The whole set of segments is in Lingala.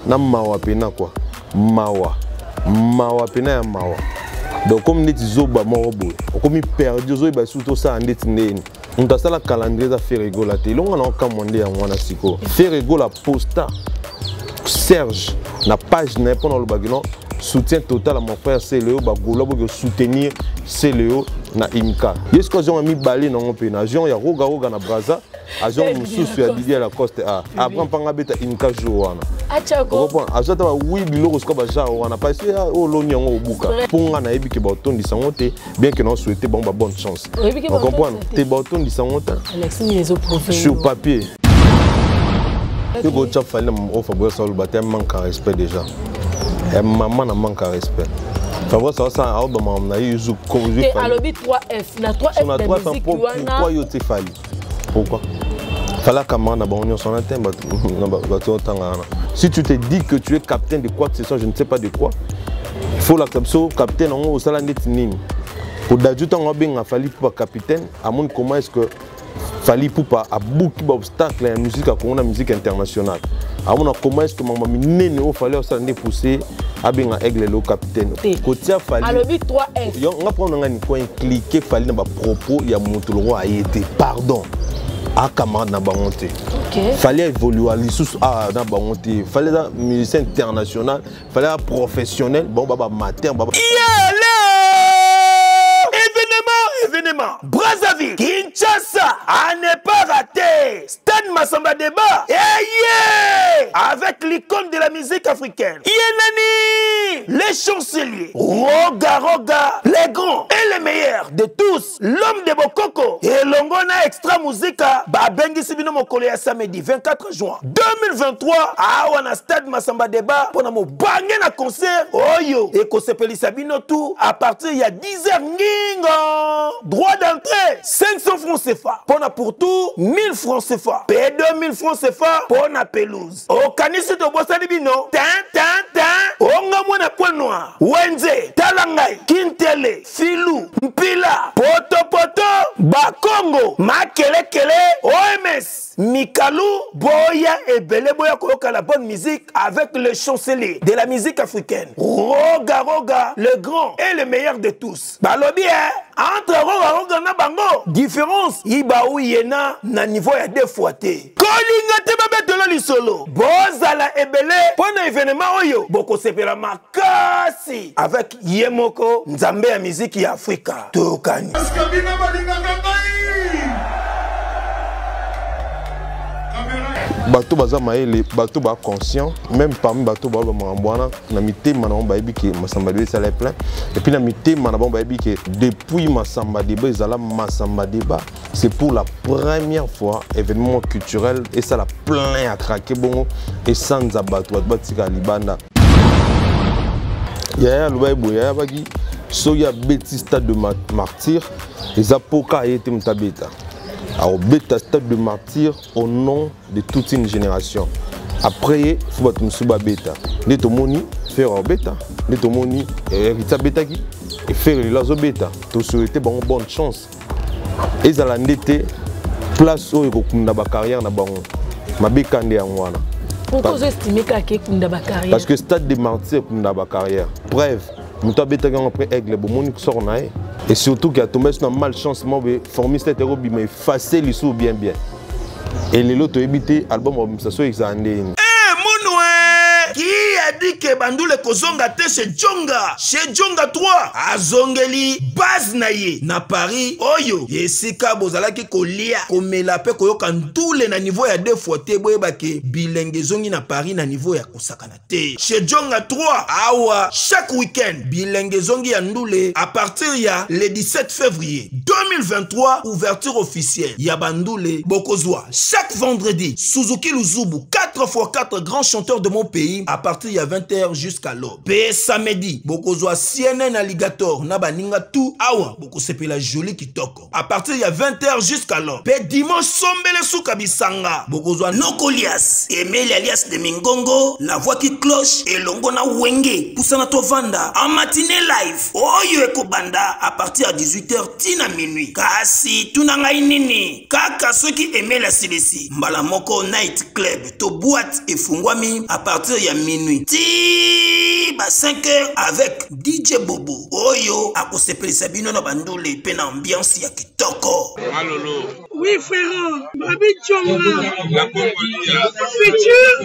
Na mawa pena quoi. Mawa. Mawa pena ya mawa. Donc comme ndeti zoba moko boye, okomi perdu ozoyeba lisusu tosala ndeti ndeni. Moto asala calendrier eza Ferre Gola te. Elonga na okamwa nde yango wana sikoyo. Ferre Gola posta Serge na page na ye mpona olobaki non soutien total à mon frère Celeo bagolois boki soutenir Celeo na Imka. Ye sikoyo azonga mibale nango mpe na avion ya Roga Roga na Brazza avion eh, mosusu ya Didier Lacoste a ah, après mpanga abeta Imka jour wana. Okoprendre azwa ata bawi biloko sikoyo bagenre wana parce que ah, oyo oloni yango obuka mpo nga nayebi ke baotondisa yango te bien que nao souhaite bango ba bonne chance. Okomprendre te baotondisa yango te sur papier. Yo kotya Fally na oyo Fabrice aloba te manque ya respect déjà. Ya mama na manque ya respect. Fabrice asala aobama na ye yuzu te alobi 3F na 3F na musique wana. Pourquoi yo te Fally? Pourquoi? Fally camarade na bango nyonso wana te bato otanga wana. Si tu te dis que tu es capitaine de quoi que ce soit, je ne sais pas de quoi. Il faut la biso capitaine yango osala ndeti nini? Po Dadju ntango abenga Fally Ipupa capitaine, amoni comment est-ce que Fally Ipupa abuki ba obstacle ya musique ya Congo na musique internationale. Amona comment est-ce que mama minene oyo Fally osala nde poussé abenga Aigle le capitaine. Kotia Fally. Alobi 3F. Yo nga prendre nga ni ko impliquer Fally na ba propos ya moto loko aye te. Pardon. A camarade na bango te. Okay. Fally a évolué lisusu a na bango te. Fally aza musicien international, Fally aza professionnel, bon baba amateur, baba. Événement, événement. Brazzaville, Kinshasa, à ne pas rater. Stade Massamba Débat. Eh yeah! Avec l'icône de la musique africaine. Yenani, les chanceliers. Roga Roga, les grands et les meilleurs de tous. L'homme de Bokoko. Elongo na Extra Musica. Babengisi bino mokolo ya samedi 24 juin 2023. Awa na Stade Massamba Débat. Pona mobange na concert. Oyo ekosepelisa bino tout à partir ya 10h ngingo. Droit d'entrée 500 francs CFA. Pona pour tout 1000 francs CFA. Pe 2000 francs CFA pona pelouse. Okanisi tobosani bino. Tin tin tin. Onga mwana point noir. Wenze, tala ngai, Kintele, Filu, Mpila, Poto Poto, Bakongo, Makelekele, OMS, Mikalu, Boya ebele boya koyoka la bonne musique avec le chancelier de la musique africaine. Roga Roga, le grand et le meilleur de tous. Balobi eh, entre Roga Roga na bango, différence ibaou yena na niveau ya deux fois te. Kolinga te babetelo lisolo. Bozala ebele mpo na événement oyo bokosepela makasi avec ye moko nzambe ya miziki ya Afrika. Toyokani. Bino balingaka ngai. Bato baza mayele, bato ba conscient, même parmi bato ba makambo wana na mitema na bango bayebi ke Massamba Débat esala plein, et puis na mitema na bango bayebi ke depuis Massamba Débat ezala Massamba Débat, c'est pour la première fois événement culturel esala plein à craquer bongo esanza bato bato batika libanda. Yaya aloba boye, yaya baki soki abeti stade de martyr eza poka ye te moto abeta. Akobeta stade de martyr au nom de toute une génération. Après ye fo bato mosusu babeta. Nde tomoni Ferre abeta, nde tomoni Héritier abetaki, et Ferre lelo azobeta. Tosouhaite bango bonne chance. Ezala nde te place oyo ekokunda ba carrière na bango. Mabeka nde yango wana. Pourquoi vous estimez kaka ekunda ba carrière? Parce que stade de martyr ekunda ba carrière. Bref, moto abetaki yango après Aigle, bomoni sort na ye. Et surtout qu'il a tombé sur une malchance, moi, formé cette héros, mais effacé l'issue bien bien. Et lelo toyebi te album obimisa so ezala nde nini. Eh, Monoué! Qui a dit que Bandoule kozonga te chez Djonga? Chez Djonga 3, azongeli base na ye na Paris oyo esika bozalaki kolia, komela pe koyoka ndule na niveau ya 2 fois te, boyeba ke bilenge ezongi na Paris na niveau ya kosakana te. Chez Djonga 3, awa chaque week-end bilenge ezongi ya ndule à partir ya le 17 février 2023, ouverture officielle ya bandule bokozwa chaque vendredi Suzuki Luzubu 4x4 grand chanteur de mon pays à partir ya 20h jusqu'à l'aube. Pe samedi bokozwa CNN Alligator na baninga tout awa bokosepela joli kitoko à partir ya 20h jusqu'à l'aube. Pe dimanche sombele suka bisanga bokozwa Nokolias Emeli alias de Mingongo la voix qui cloche elongo na Wenge pusana tovanda en matinée live oyo ekobanda à partir ya 18h ti na minuit. Kasi tuna ngai nini kaka soki Emeli asilisi mbala moko night club to Boîte efungwami à partir ya minuit ti ba 5 heures avec DJ Bobo oyo akosepelisa bino na bandule mpe na ambiance ya kitoko. Malolo. Oui frère, Babi Djonga. La Congolia. Futur,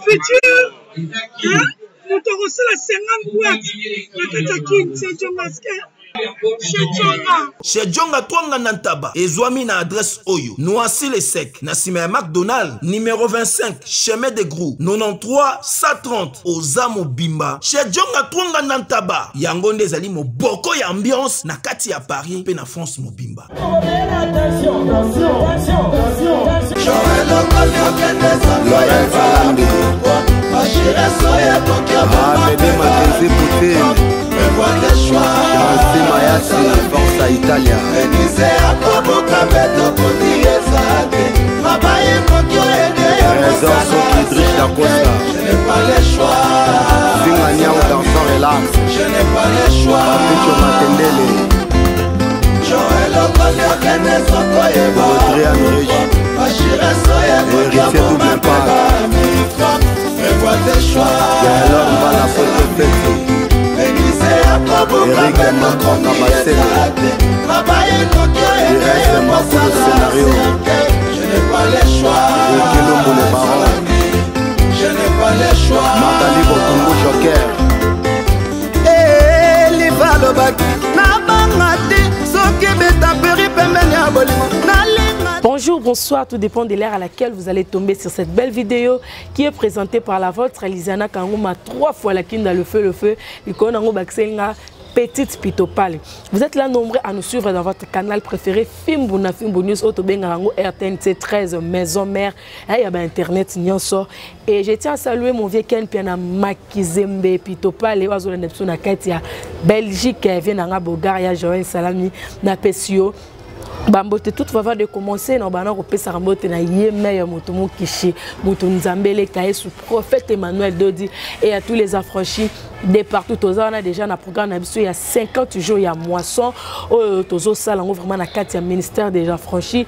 futur. Hein? Moto akosala 50 boîte na kati ya kin, c'est Djonga Chez Djonga Twanga na Ntaba ezwami na adresse oyo Noisy le Sec na nsima ya McDonald numéro 25 chemin de Grou 93 130 oza mobimba. Chez Djonga Twanga na Ntaba yango nde ezali moboko ya ambiance na kati ya Paris mpe na France mobimba. Bébé Mackenzie Poutine, Chancy Mayasi, Forza Italia. Trésor Soki Drish da Costa. Finga Niao Garçon Relax. Papicho Matendele. Adrian Regi. Héritier Double Impact. Gaëlor Mbala Foto Feti. Eric Macron Kabasele. Irès Makolo Scénario. Ricky Lumbu le Baron. Magali Bokungu Joker. Elifa alobaki nabanga te soki betaperi pembeni ya bolingo nalinga. Bonjour, bonsoir, tout dépend de l'heure à laquelle vous allez tomber sur cette belle vidéo qui est présentée par la vôtre Lisiana Kanguma, 3 fois la kinda, le feu, le feu, Ikonango Baksenga, petite pitopale. Vous êtes là nombreux à nous suivre dans votre canal préféré Fimbu na Fimbu News, Otobengarango RTNC 13, Maison Mère, il y a internet nyonso. Et je tiens à saluer mon vieux Ken Piana Makizembe Pitopale, Oazo Nepso na kati ya Belgique, vient na Bulgaria, Joël Salami na Pesio. Bambote toute faveur de commencer na bana kopesa mbote na ye meilleur moto mokishi moto nzambele kaye sous prophète Emmanuel Dodi et à tous les affranchis de partout. Toza wana déjà na programme na biso ya 50 jours ya moisson oyo tozo sala ngo vraiment na kati ya ministère des affranchis.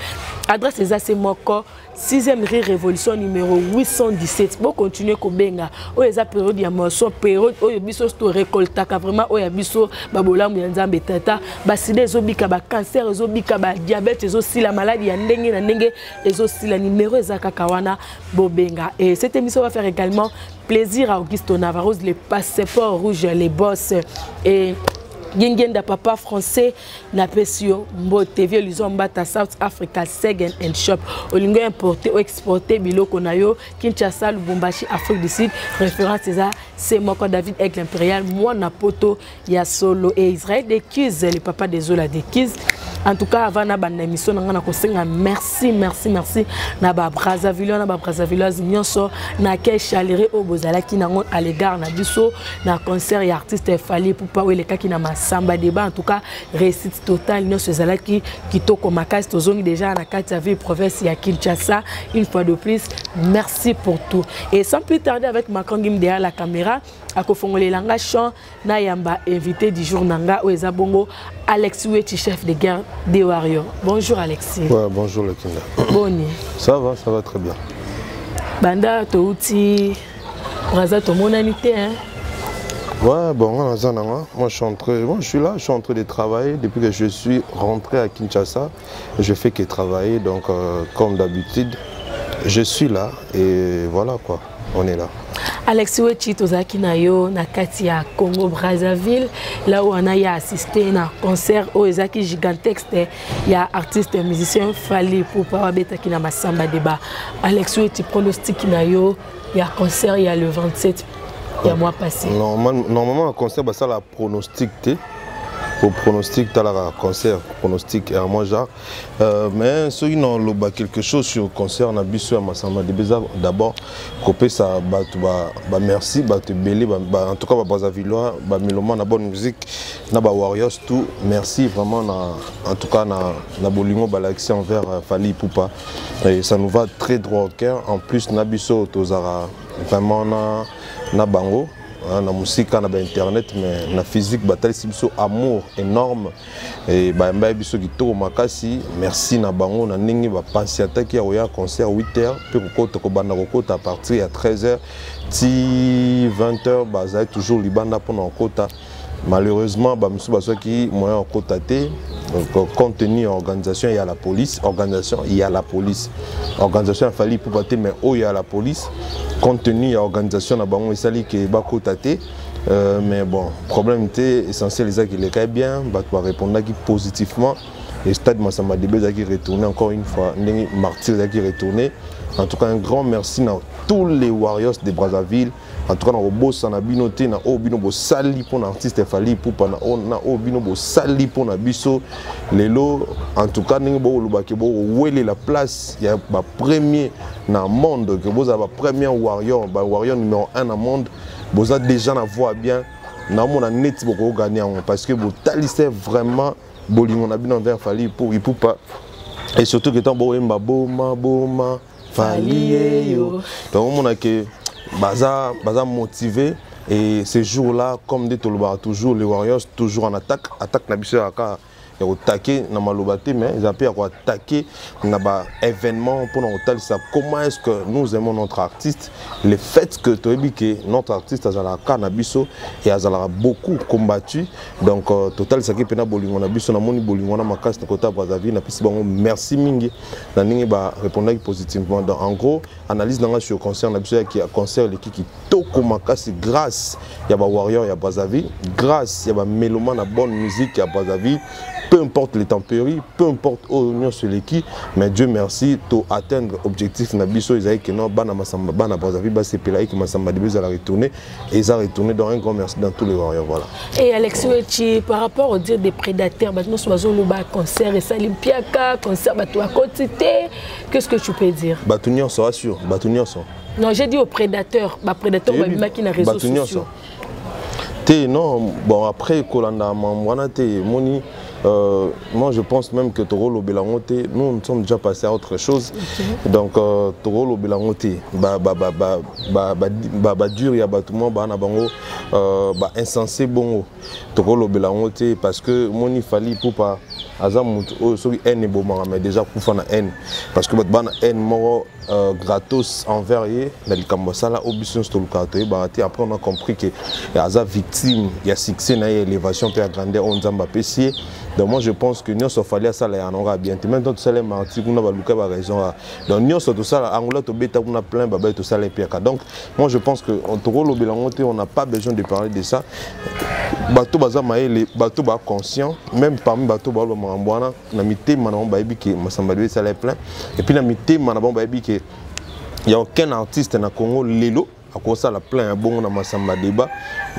Adresse eza se moko 6e rue Révolution numéro 817. Bo continuer kobenga oyo eza période ya moisson, période oyo biso to récoltaka vraiment oyo ya biso babolamu ya Nzambe tata, ba sida ezobika, ba cancer ezobika, ba diabète ezosila, maladie ya ndenge na ndenge ezosila. Numéro eza kaka wana bobenga. Et cette émission va faire également plaisir à Augusto Navarro, le passeport rouge, les boss et Gingenda papa français na pesio mbote vieux Lison Mbata South Africa Second and Shop olingo importer ou exporter biloko na yo Kinshasa Lubumbashi Afrique du Sud. Référence eza c'est moko David Aigle Impérial moi na poto ya solo et Israël de Kiz le papa des Zola de Kiz. En tout cas avant na banda émission na nga kosenga merci merci merci na ba Brazzaville na ba Brazzavilloise nyonso na quel chaleur o bozalaki nango à l'égard na biso na concert ya artiste Fally Ipupa oyo elekaki na Masamba débat. En tout cas réussite totale nyonso ezalaki kitoko makasi. Tozongi déjà na kati ya ville province ya Kinshasa. Une fois de plus merci pour tout et sans plus tarder avec Macron Gim derrière la caméra akofongolela nga champ na yamba invité du jour nanga oyo eza bongo Alexis Wetchi, chef de guerre des Warriors. Bonjour Alexis. Ouais, bonjour Lekinda. Boni. Ça va, ça va très bien. Banda touti Braza tomonani te hein. Ouais, bon, on a ça, non, moi je suis entré, moi je suis là, je suis en train de travailler depuis que je suis rentré à Kinshasa, je fais que travailler, donc comme d'habitude, je suis là et voilà quoi, on est là. Alexis Wetchi, tozalaki na yo na kati ya Congo Brazzaville, là où on a assisté na concert oyo ezalaki gigantesque ya artiste musicien Fally Ipupa babetaki na Masamba débat. Alexis Wetchi, pronostic na yo ya concert ya le 27 ya mois passé. Normalement un concert bah ça la pronostic té. Pour pronostic t'as la concert pronostic et moi genre mais ceux qui n'ont loba quelque chose sur concert na biso ya Masamba débat d'abord couper ça ba ba ba merci ba te belé ba, ba en tout cas ba Brazzavillois ba mélomane na bonne musique na ba Warriors tout merci vraiment na en tout cas na na bolingo ba l'action envers Fally Ipupa et ça nous va très droit au cœur. En plus na biso tozara vraiment na na bango. na mosika na bainternet, mais na physique batalisi biso amour énorme e bayambaki biso kitoko makasi. Merci na bango na ndenge bapensiataki ya koya concert 8 heures mpe kokota, kobanda kokota à partir ya 13 heures ti 20 heures, bazali toujours libanda mpona kokota. Malheureusement, bamisusu bazwaki moyen ya kokota te. Donc, compte tenu ya organisation ya la police, organisation ya la police, organisation ya Fally Ipupa te, mais oyo ya la police, compte tenu ya organisation na bango, esali ke bakota te. Mais bon, problème te, essentiel ezaki eleka bien, bato barépondaki positivement et stade Massamba Débat ezalaki retourné encore une fois, ndenge Martyr ezalaki retourné. En tout cas, un grand merci na tous les Warriors de Brazzaville. En tout cas, na kobosana bino te na oyo bino bosali mpona artiste Fally Ipupa, na oyo bino bosali mpona biso lelo. En tout cas, ndenge bokolobaki, bokowelela place ya bapremier na monde, ke bozala bapremier warrior, bawarrior numéro 1 na monde, boza déjà na voie bien. Naomona neti bokogagner yango parce que botalise vraiment bolingo na bino envers Fally Ipupa et surtout que ntango bokoyemba "Boma boma Fally eyo", donc omona ke baza motivé. Et ce jour-là, comme dit tolobaka toujours, les Warriors toujours en attaque. Attaque na biso yaka ya koattaquer na maloba te, mais eza mpe ya koattaquer na baévénement mpona kotalisa comment est-ce que nous aimons notre artiste, le fait que toyebi ke notre artiste azalaka na biso et azalaka beaucoup combattu. Donc totalisaki mpena bolingo na biso. Namoni bolingo wana makasi na kota Brazzaville. Napesi bango merci mingi na ndenge barépondaki positivement. Donc en gros, analyse nanga sur concert na biso yaki, concert eleki kitoko makasi grâce ya bawarrior ya Brazzaville, grâce ya bamélomane na bonne musique ya Brazzaville. Peu importe les tempéries, peu importe oyo nyonso eleki, mais Dieu merci, to atteindre objectif na biso. Ezalaki ke non, bana Masamba, bana Brazzaville basepela eke Massamba Débat ezala retourné, eza retourné. Donc un grand merci dans tous les warriors, voilà. Et Alexis Wechi, par rapport au dire des prédateurs, bato nyonso bazoloba concert esali mpiaka, concert bato bakoti te, qu'est-ce que tu peux dire? Bato nyonso, assure bato nyonso. Non, j'ai dit aux prédateurs, baprédateurs babimaki na réseaux Bato nyonso sociaux. Te, non, bon, après kolanda mambo wana te, moni moi je pense même que tokolobela yango te. Nous, nous sommes déjà passés à autre chose. Donc tokolobela yango te. Badure ya bato mwa baa na bango bainsensé bongo, tokolobela yango te parce que moni Fally Ipupa aza motu oyo soki haine ebomaka, mais déjà kufa na haine, parce que bato baa na haine moko gratos envers ye na likambo asala oyo biso nyonso tolukaka toyebaka te. Après, on a compris que aza victime ya succès na ye, élévation mpe ya grandeur oyo Nzambe apesi ye. Donc moi je pense que nyonso Fally asala ya nango bien te. Même temps tosala marti kuna, baluka baraison a. Donc nyonso tosala Angola, tobeta kuna plein, babai tosala epiaka. Donc moi je pense que tokolobela yango te, on n'a pas besoin de parler de ça. Bato baza mayele, bato baconscient, même parmi bato baloba makambo wana, na mitema na bango bayebi ke Massamba Débat esala plein. Et puis na mitema na bango bayebi ke y a aucun artiste na Congo lelo akosala plein ya bongo na Massamba Débat,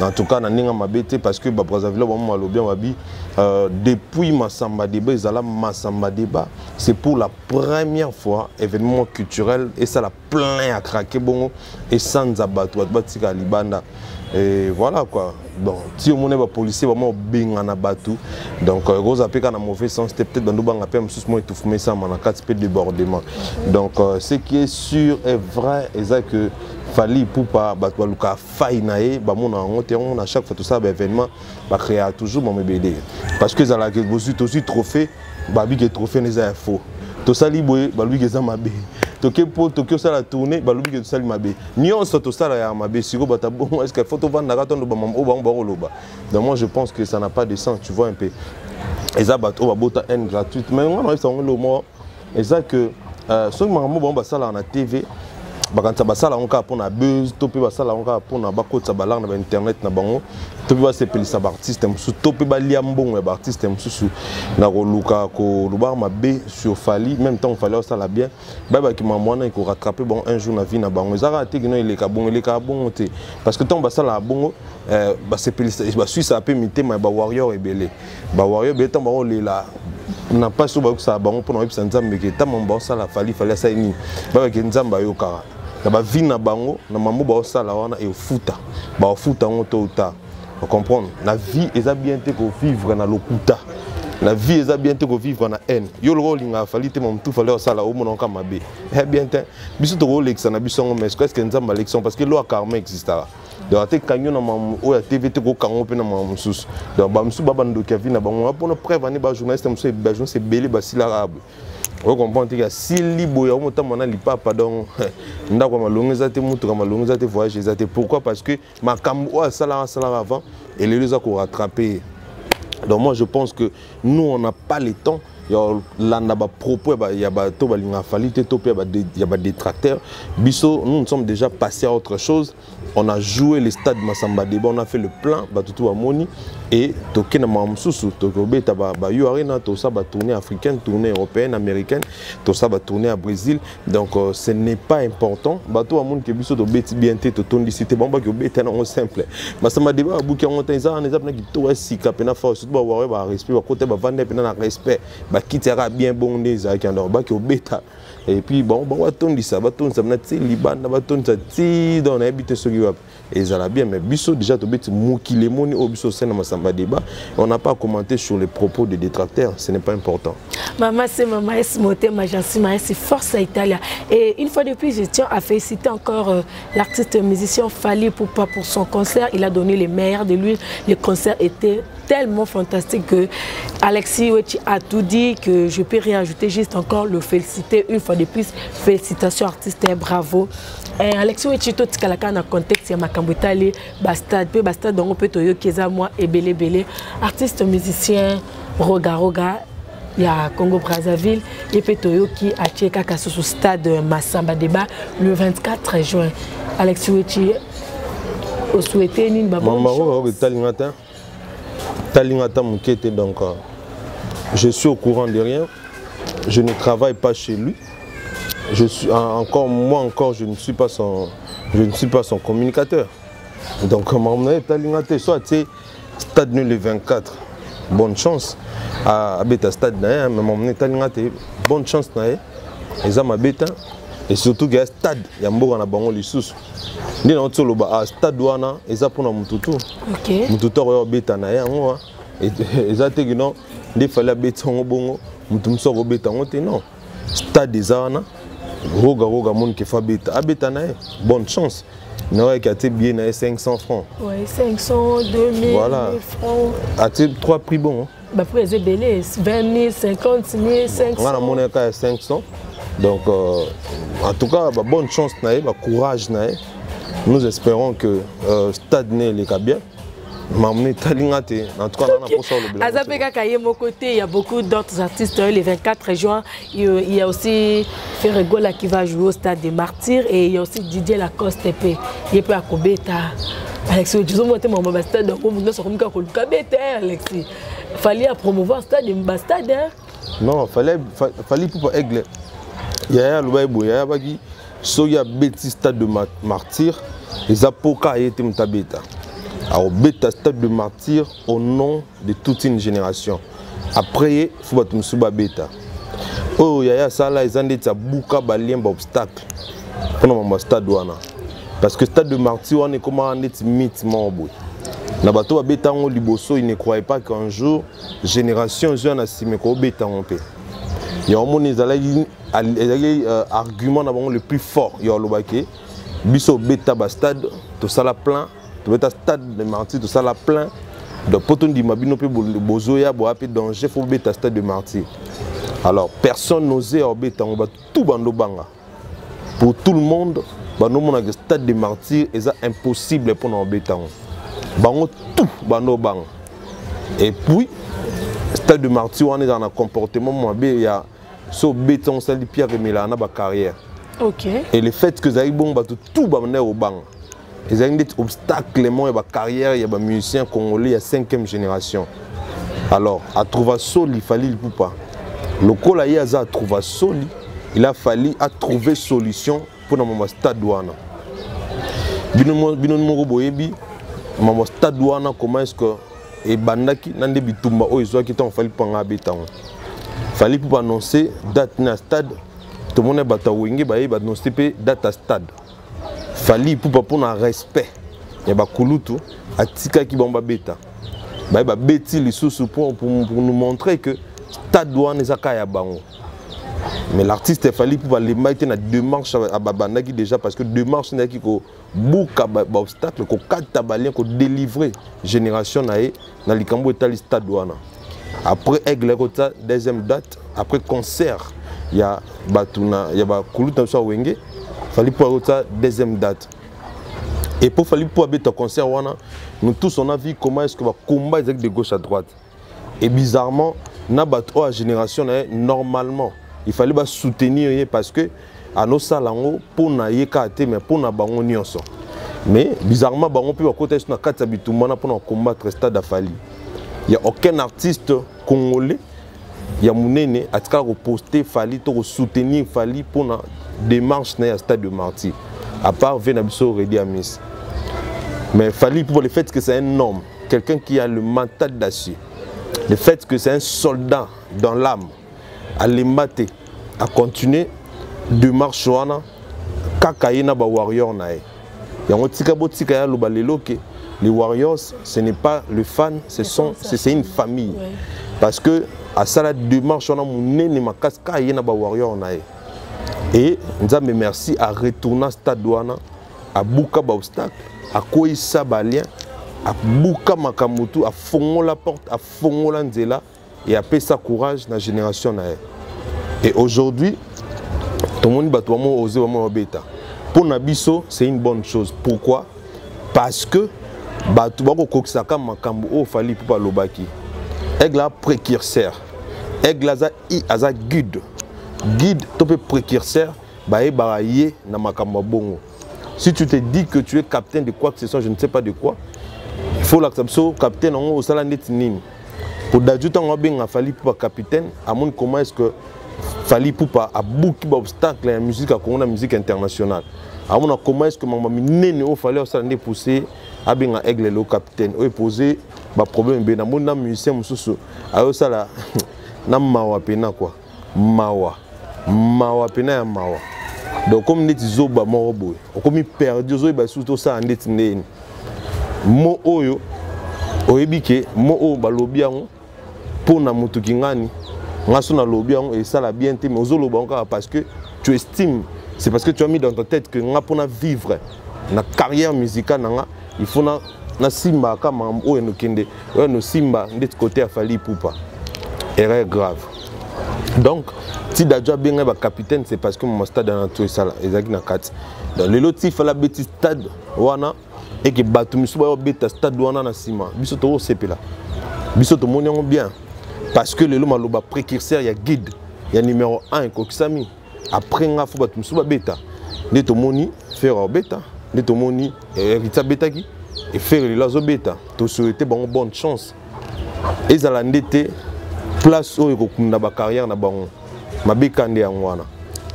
en tout cas na ndenge mabe te, parce que babrazzaville bango balobi babi depuis Massamba Débat ezala Massamba Débat, c'est pour la première fois événement culturel esala plein à craquer bongo, esanza bato, bato batika libanda et voilà quoi. Bon, ti omoni bapolicier bama obengana bato, donc ekozala mpe kaka na mauvais sens te, peut-être bando banga mpe mosusu mo étouffement esama na kati mpe débordement. Donc ce qui est sûr et vrai eza que Fally Ipupa, bato balukaka faille na ye, bamona yango te. Yango na chaque fois tosala baévénement, bacréa toujours mamo ebele, parce que ezalaka bozwi, tozwi trophée, babiki trophée eza ya faux, tosali boye, balobiki eza mabe, toke mpo toke osala tournée, balobi ke tosali mabe, nyonso tosala ya mabe. Sikoyo bato bongo, est ce que faut tovandaka tondo bamama oyo bango bakoloba? Donc moi je pense que ça n'a pas de sens, tu vois un peu. Eza bato oyo babota haine gratuite, mais nga nayebisa bango eloko moko eza que soki makambo bango basalaka na TV, bakanisa basala yango kaka mpona buzz, to mpe basala yango kaka mpona bakotisa balare na bainternet na bango, to mpe basepelisa baartiste mosusu, to mpe balia mbongo ya baartiste mosusu na koluka kolobaka mabe sur Fally. Même ntango Fally osala bien, bayebaki mambo wana ekorattraper bango un jour na vie na bango. Eza kaka te kino eleka bongo, elekaka bongo te, parce que ntango basalaka bongo, basepelisa, baswisaka mpe mitema ya bawarrior ebele. Bawarrior ebele, ntango bakolela na mpasi oyo bayokisaka bango mpona koyebisa Nzambe ke ntango mambo baosala Fally, Fally asali nini, bayebaki Nzambe ayokaka na bavi na bango na mambo baosala wana, efuta, baofuta yango tôt ou tard. Comprendre, na vie eza bien te kovivre na lokuta. Na vie eza bien te kovivre na haine. Yo loko olingaka Fally te, mamutu Fally osala omonaka mabe eh bien te. Biso tokolekisa na biso yango, mais est-ce que Nzambe alekisa? Parce que loi karma existaka. Donc ate kangi yo na mamu oyo ya TV te, kokango mpe na mamu mosusu. Donc bamosusu babandoki ya vie na bango mpona preuve ane bajournaliste mosusu, bajournaliste ebele basilaka boye. Ocomprendre te, asili boye, akomotambola na lipapa. Donc ndako ya malongo eza te, motuka malongo eza te, voyage eza te. Pourquoi? Parce que makambo oyo asalaka asalaka avant, elelo eza korattraper. Donc moi, je pense que nous, on n'a pas le temps ya landa bapropos ya bato balingaka Fally te to mpe ya badétracteur. Biso, nous, nous sommes déjà passés à autre chose. On a joué le stade Massamba Débat, on a fait le plein, bato tu bamoni et toke na makambo mosusu. Tokobeta ba U Arena, tosala batournée africaine, tournée européenne, américaine, tosala batournée à Brésil. Donc ce n'est pas important. Bato bamoni ke biso tobeti bien te, totondisi te, bango baki obeta nango simple. Massamba Débat babuki yango te, eza wana, eza mpena kitoko ya sika mpena fort. Surtout bawarrior, barespect, bakota, bavanda mpena na respect, bakiti yaka bien bongo nde ezalaki. Donc baki obeta et puis bon, bango batondisa, batondisa mpena ti libanda, batondisa ti donc nayebi te soki wapi ezala bien. Mais biso déjà tobeti, mokili emoni oyo biso osali na Masamba Débat. On n'a pas commenté sur les propos des détracteurs, ce n'est pas important. Maman, c'est Maman S. Motema, Jansi Maes, Force Italia. Et une fois de plus, je tiens à féliciter encore l'artiste musicien Fally Ipupa pour son concert. Il a donné les meilleurs de lui. Le concert était tellement fantastique que Alexis Wechi a tout dit, que je peux rien ajouter, juste encore le féliciter une fois de plus. Félicitations artiste, et bravo. Eh, Alexis Wechi, totikalaka na contexte ya makambo etali bastade mpe bastade yango mpe toyoki eza mwa ebele ebele. Artiste musicien Roga Roga ya Congo Brazzaville, ye mpe toyoki atie kaka susu stade Masamba Débat le 24 juin. Alexis Wechi, osouhaite nini? Mama Roga etalinga te, talinga ata moke te. Donc je suis au courant de rien, je ne travaille pas chez lui. Je suis encore, moi encore, je ne suis pas son communicateur. Donc makambo na ye etalinga te. So atie stade le 24, bonne chance, abeta stade na ye. Mais makambo na etalinga te, bonne chance na ye, eza mabe te. Et surtout ke ya stade ya mboka na bango lisusu nde na oti oloba ah, stade wana eza mpona motu tu, motu tu akoya kobeta na ye yango. Eza te kino nde Fally abeti yango bongo, motu mosusu akobeta yango te. Non, stade eza wana. Roga Roga amoni ke fa abeta, abeta na ye, bonne chance. Naoyaki atie billet na ye 500 francs. Ouais, 500, 2000, voilà. 1000 francs. Atie trois prix bon. Baprix eza ebele, 20 000, 50 000, 500. Nga namonaka ya 500. Donc en tout cas, ba bonne chance na ye, bacourage na ye. Nous espérons que stade ne eleka bien. Makambo etalinga te, en tout cas na posa olobela. Aza mpe kaka ye moko te, il y a beaucoup d'autres artistes. Le 24 juin, il y a aussi Ferre Gola qui va jouer au stade des Martyrs et il y a aussi Didier Lacoste mpe ye mpe akobeta. Alexis, ozomona te makambo bastade yango, moto nyonso akomi kaka koluka bete. Alexis, Fally à promouvoir stade, bastade, hein? Non, Fally, Fally Ipupa Aigle, yaya aloba ye boye, yaya baki soki abeti stade de Martyr, eza mpoka aye te moto abeta, akobeta stade de Martyr au nom de toute une génération. Après ye, fo bato mosusu babeta. Oyo yaya asala eza ndeti abuka balien, baobstacle mpona mambo ya stade wana, parce que stade de Martyr wana ekomaka ndeti mythe moko boye na bato babeta yango liboso. Il ne croyait pas qu'un jour génération ezwa na nsima ekobeta yango mpe. Yango moni ezalaki argument na bango le plus fort ya olobaki biso obeta bastade, tosala plein, tobeta stade de Martyr, tosala plein. Donc po tondima bino mpe bozoya boya mpe danger, fo bobeta stade de Martyr. Alors personne n'osait obeta yango, bato tout bando banga. Pour tout le monde, bandomonaka stade de Martyr eza impossible mpona obeta yango, bango tout bando banga. Et puis stade de Martyr wana ezala na comportement mabe ya so obeti yango, osali pierre emelaka na bacarrière. Et le fait que ezalaki bongo, bato tout banda kobanga, ezalaki ndeti obstacle moko ya bacarrière ya bamusicien congolais ya 5e génération. Alors atrouva soli Fally Ipupa, lokola ye aza atrouva soli, il a fallu atrouver solution mpona mama stade wana. Bino moko boyebi mama stade wana, comment est-ce que ebandaki na nde bitumba oyo ezwaki ntango Fally Ipupa nga abeta yango. Fally Ipupa annonce date na stade, tomoni bato ya Wenge baye baannonce mpe date ya stade. Fally Ipupa, mpona respect ya bakulutu, atikaki bango babeta. Baye babeti lisusu pour nous montrer que stade wana eza kaka ya bango. Mais l'artiste Fally Ipupa alembaki te na démarche abandaki déjà, parce que démarche nayaki kobuka baobstacle, kokata balien, kodélivrer génération na ye na likambo etali stade wana. Après Aigle ekota deuxième date, après concert ya bato na ya bakulutu na biso ya Wenge, Fally Ipupa ekota deuxième date. Et pour Fally Ipupa abeta concert wana, nous tous, on a vu comment est-ce que bacombat ezalaki de gauche à droite. Et bizarrement, na bato oyo ya génération na ye, normalement il fallait basoutenir ye, parce que anosala yango mpo na ye kaka te, mais mpo na bango nyonso. Mais bizarrement, bango mpe bakota biso na kati ya bitumba wana mpona combattre stade ya Fally. Ya aucun artiste congolais ya monene atikala koposte Fally to kosoutenir Fally mpona démarche na ye ya stade de Martyr, à part ve na biso Redi Amis. Mais Fally, pour le fait que c'est un homme, quelqu'un qui a le mental d'acier, le fait que c'est un soldat dans l'âme, alemba te, acontinue démarche wana kaka ye na bawarrior na ye. Yango tika botika ya aloba lelo ke les Warriors, ce n'est pas le fan, ce sont c'est une famille, parce que asala démarche wana monene makasi kaka ye na bawarrior na ye. Et Nzambe merci, aretourna stade wana, abuka baobstacle, akweyisa balien, abuka makambo tu, afongola porte, afongola nzela et apesa courage na génération na ye. Et aujourd'hui, tomoni bato bamo ose, bamo babeta. Mpo na biso, c'est une bonne chose. Pourquoi? Parce que bato bakokokisaka makambo oyo Fally mpo balobaki. Aigle aza précurseur, Aigle aza guide to mpe précurseur. Bayebaka ye na makambo ya bongo. Si tu te dis que tu es capitaine de quoi que ce soit, je ne sais pas de quoi, il faut lakisa biso capitaine yango osala ndeti nini. Po Dadju, ntango abenga Fally Ipupa capitaine, amoni comment est ce que Fally Ipupa abuki baobstacle ya musique ya Congo na musique internationale, amona comment est ce que makambo minene oyo Fally osala nde poussé abenga Aigle le capitaine. Oyo epose baproblème ebele. Namoni na musicien mosusu ayosala na mawa pena quoi, mawa, mawa pena ya mawa. Donc comme neti zoba moko boye, okomi perdu, ozoyeba lisusu tosala ndeti ndeni. Mo oyo oyebi ke mo oyo balobi yango mpo na motu kingani, nga so nalobi yango esala bien te, mais ozoloba yango kaka parce que tu estimes, c'est parce que tu as mis dans ta tête que nga, mpona vivre na carrière musicale na nga, il faut na nasimbaka makambo oyo nokende oyo nosimba ndeti côté ya Fally Ipupa. Erreur grave. Donc ti Dadju abengai bacapitaine, c'est parce que mama stade wana to esala ezalaki na kati. Donc lelo ti Fally abeti stade wana, eke bato misusu baya babeta stade wana na nsima, biso tokosepela, biso tomoni yango bien, parce que lelo maloba précurseur ya guide ya numéro 1 ekokisami. Après nga, faut bato mosusu babeta. Nde tomoni Ferre abeta, nde tomoni Héritier abetaki, e Ferre lelo azobeta. Tosouhaite bango bonne chance. Ezala nde te place oyo ekokunda bacarrière na bango mabeka nde yango wana.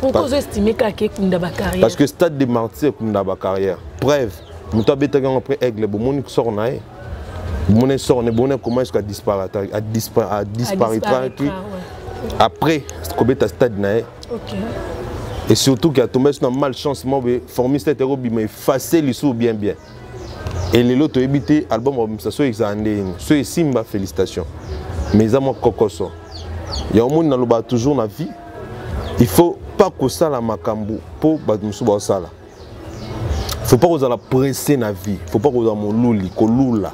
Pourquoi ozoestime kaka ekunda bacarrière? Parce que stade de Martyr ekunda bacarrière. Preuve, moto abetaki yango après Aigle, bomoni sort na ye, bomoni sort na ye, bomoni comment est-ce qu'adisparaîtraki après kobeta stade na ye. Et surtout qu'il a tombé sur une malchance mo be formiste ete kobima effacer lisusu bien bien. Et lelo toyebi te album obimisa so ezala ndeni so esimba. Félicitation, mais eza mwa kokoso ya omoni. Nalobaka toujours, na vie, il faut pas kosala makambo mpo bato mosusu baosala. Faut pas kozala pressé na vie, faut pas kozala moluli kolula,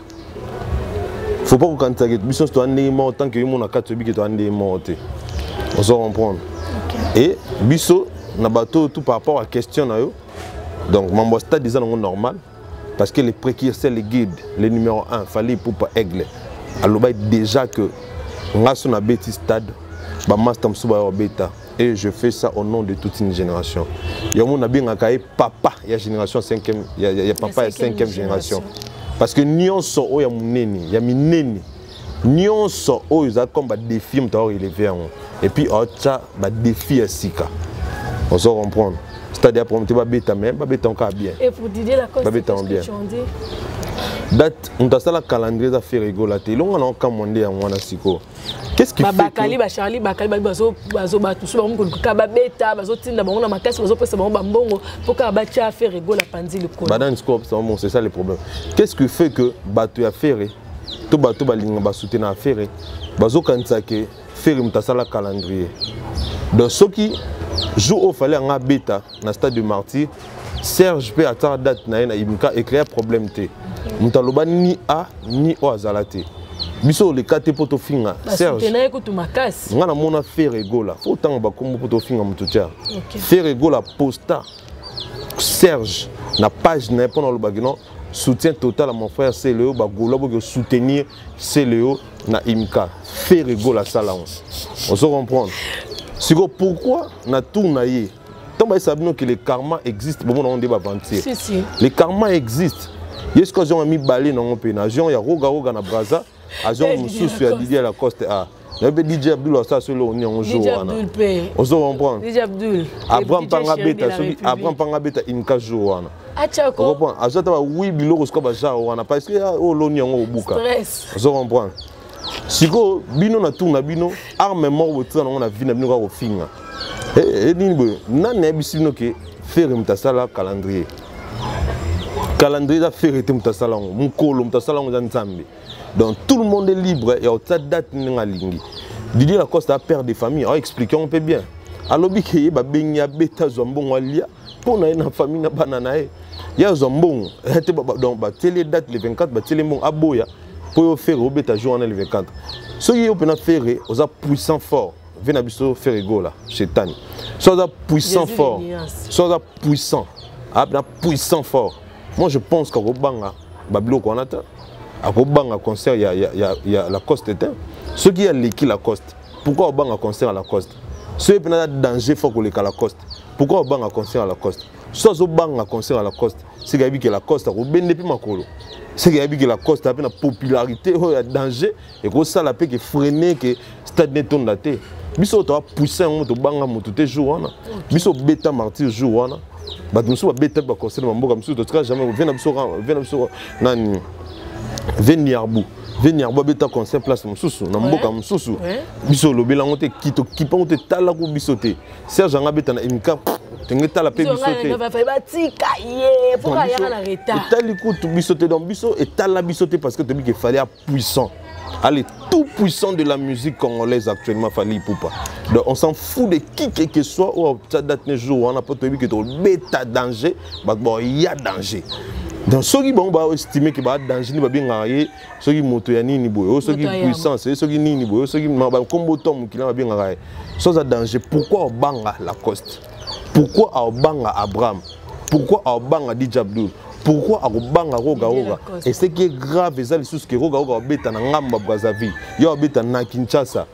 faut pas kokanisaka biso nyonso toza ndenge moko. Tant que yo mona kati oyebi ke toza ndenge moko te, ozo comprendre. Et biso na bato oyo tout par rapport à question na yo, donc mambo ya stade eza nango normal, parce que les précurseurs, les guides, le numéro 1, Fally Ipupa Aigle, alobaki déjà que nga so nabeti stade, bamaster mosusu baya babeta, et je fais ça au nom de toute une génération. Yango nabengaka ye papa ya génération 5e ya papa ya 5e génération, parce que nyonso oyo ya monene, ya minene nyonso oyo eza comme badéfi, moto aorelever yango et puis aotya badéfi ya sika. Ozo comprendre, c'est-à-dire pour moto babeta, mais babeta kaka bien. Et pour Didier Lacoste, babeta qu'est-ce bien. que tu en dis? Date, moto asala calendrier eza Ferre Gola te. Elongo na okamwa nde yango wana sikoyo. Qu'est-ce qui fait Babakali que bacharli bakali babi bazo bato mosusu bango koluka babeta, bazotinda bango na makasi, bazopesa bango bambongo mpo kaka batya Ferre Gola panzi likolo. Banani sikoyo? Bon, c'est ça le problème. Qu'est-ce qui fait que bato ya Ferre To bato balinga basoutenir Ferre, bazokanisa ke Ferre moto asala calendrier. Donc soki jour oyo Fally anga abeta na stade de Martyr, Serge mpe ataka date na ye na Imka, ecréa problème te. Moto aloba ni a ni oyo azala te. Biso oleka te mpo tofinga Serge. Basoutenir ye kutu makasi. Nga namona Ferre Gola, fo otanga bakombo mpo tofinga moto tia. Ferre Gola posta Serge na page na ye mpona olobaki non, soutien total à mon frère Celeo, bagaulois boki soutenir Celeo na Imka. Ferre Gola asala yango, ozo comprendre sikoyo pourquoi na tour na ye. Ntango bayesaka bino ke le karma existe, bomona yango nde baventure. Si, si. Le karma existe. Ye sikoyo azonga mibale nango mpe na avion ya Roga Roga na Braza, avion mosusu ya Didier Lacoste. A nayebi mpe DJ Abdul asala so eloko nini yango jour DJ wana. Abdul mpe. Ozo comprendre? DJ Abdul. Abraham DJ mpanga Chéri de abeta la soki République. Abraham mpanga abeta Imka jour wana. Achako. Ocomprendre? Azwa ata bawi biloko sikoyo bagenre wana parce que oyo oloni yango obuka. Stress. Ozo comprendre sikoyo bino na tour na bino, arme moko botika nango na vie na bino kaka kofinga. Nini boye? Nani ayebisi bino ke Ferre moto asala calendrier? Calendrier eza Ferre te moto asala yango. Mokolo moto asala yango eza Nzambe. Donc tout le monde est libre ya kotia date ndenge alingi. Didier Lacoste a père de famille, aoexplike yango mpe bien. Alobi ke ye babengi abeta, azwa mbongo alia mpo na ye na famille na bana na ye. Ye azwa mbongo te, donc batieli ye date le 24, batieli ye mbongo, aboya mpo yo Ferre obeta jour wana le 24. Soki yo mpena Ferre oza puissant fort ve na biso Ferre Gola shetani, so aza puissant Jésus de fort, nuance. So aza puissant, apena puissant fort, moi je pense qu'akobanga babiloko wana te, akobanga concert ya Lacoste te. Soki aleki Lacoste, pourquoi obanga concert ya Lacoste? Soki mpena aza danger fort koleka Lacoste, pourquoi obanga concert ya Lacoste? So azobanga concert ya Lacoste, seke ayebi ke Lacoste akobende mpe makolo, seke ayebi ke Lacoste ape na popularité oyo ya danger ekosala mpe ke freine ke stade netonda te. Biso oyo toa puissant yango, tobanga motu te jour wana. Biso obeta Martyr jour wana, bato mosusu babeta mpe baconcert na bamboka mosusu, totika jamais ve na biso, ve na biso nani, ve Niarbu, ve Niarbu abeta concert place mosusu na mboka mosusu. Biso olobeli yango te, tokipa yango te, talako biso te. Serge anga abeta na Imka, tenge tala mpe biso te. Batika ye mpo ayaka na retard. Etali kutu biso te. Donc biso etala biso te parce que toyebi ke Fally a puissant, allez, tout puissant de la musique congolaise actuellement, Fally Ipupa. Donc on s'en fout de qui que soit oyo tia date ne jour wana, mpo toyebi ke tobeta danger, bato baoya danger. Donc soki bango baestime ke baa danger nde babengaka ye soki moto ya nini boye, oyo soki Moto ya yambo. puissance ye, soki nini boye, oyo soki bakombo to mokili babengaka ye. So aza danger, pourquoi obanga Lacoste? Pourquoi aobanga Abraham? Pourquoi aobanga DJ Abdul? Pourquoi akobanga Roga Didier Roga? Lacoste. Et ce qui est grave eza lisusu ke Roga Roga obeta na ngambo ya Brazzaville, yo obeta na Kinshasa.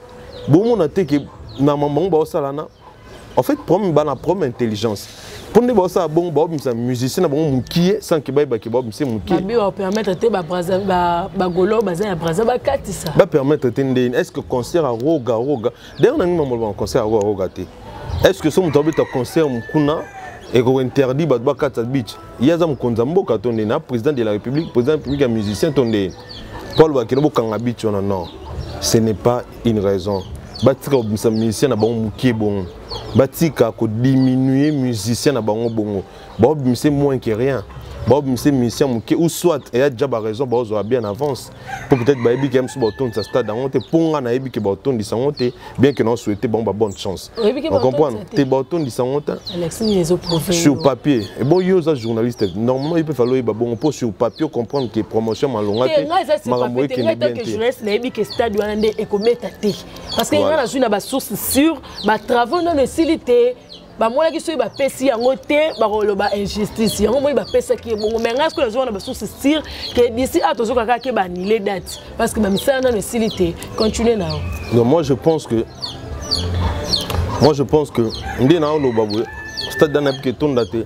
Bomona te ke na mambango baosala na en fait problème, bana problème intelligence mpo nde baosala bongo, baobimisa musicien na bango mokie sans ke bayebake baobimisa mokie. Babi bapermettre te bagolo baza ya Braza bakatisa. Bapermettre te ndeni? Est ce que concert ya Roga Roga, d'ailleurs nangi mamoloba na concert ya Roga Roga te, est ce que so moto abeta concert kuna ekointerdit bato bakatisa beach? Ye aza mokonzi ya mboka to ndeni? A président de la République, président de la République ya musicien to ndeni mpo alobaki no bokanga beach wana? Non, ce n'est pas une raison. Batika kobimisa musicien na bango mokie bongo, batika kodiminue musicien na bango bongo, baobimisa moins que rien, baobimisa musicien moke. Ou soit eya déjà baraison baozwa bien avance po peut-être bayebi ke mosusu baotondisa stade yango te. Mpo nga nayebi ke baotondisa yango te, bien que naosouhaite bango babonne chance. Oyebi ke ocomprendre? baotondisa te? Te, baotondisa yango te. Alexis, nini ezoprouve? Sur papier ebon, yo oza journaliste, normalement yo mpe fallait oyeba bongo mpo sur papier comprendre ke promotion malonga te. Ngai eza te, makambo sur papier te. ekende Ngai bien tant que te. journaliste nayebi ke stade wana nde ekobeta te parce que ngai nazwi na basource sûre, batravaux nano esili te. Bamonaki soki bapesi yango te, bakoloba injustice. Yango moi bapesaki ye bongo, mais ngai soki nazwi wana basource sûre ke d'ici a tozoka kaka ke baannuler date parce que bamisala nano esili te. Continue na yo. Donc moi je pense que nde na oloba boye, stade wana nayebi ke etonda te.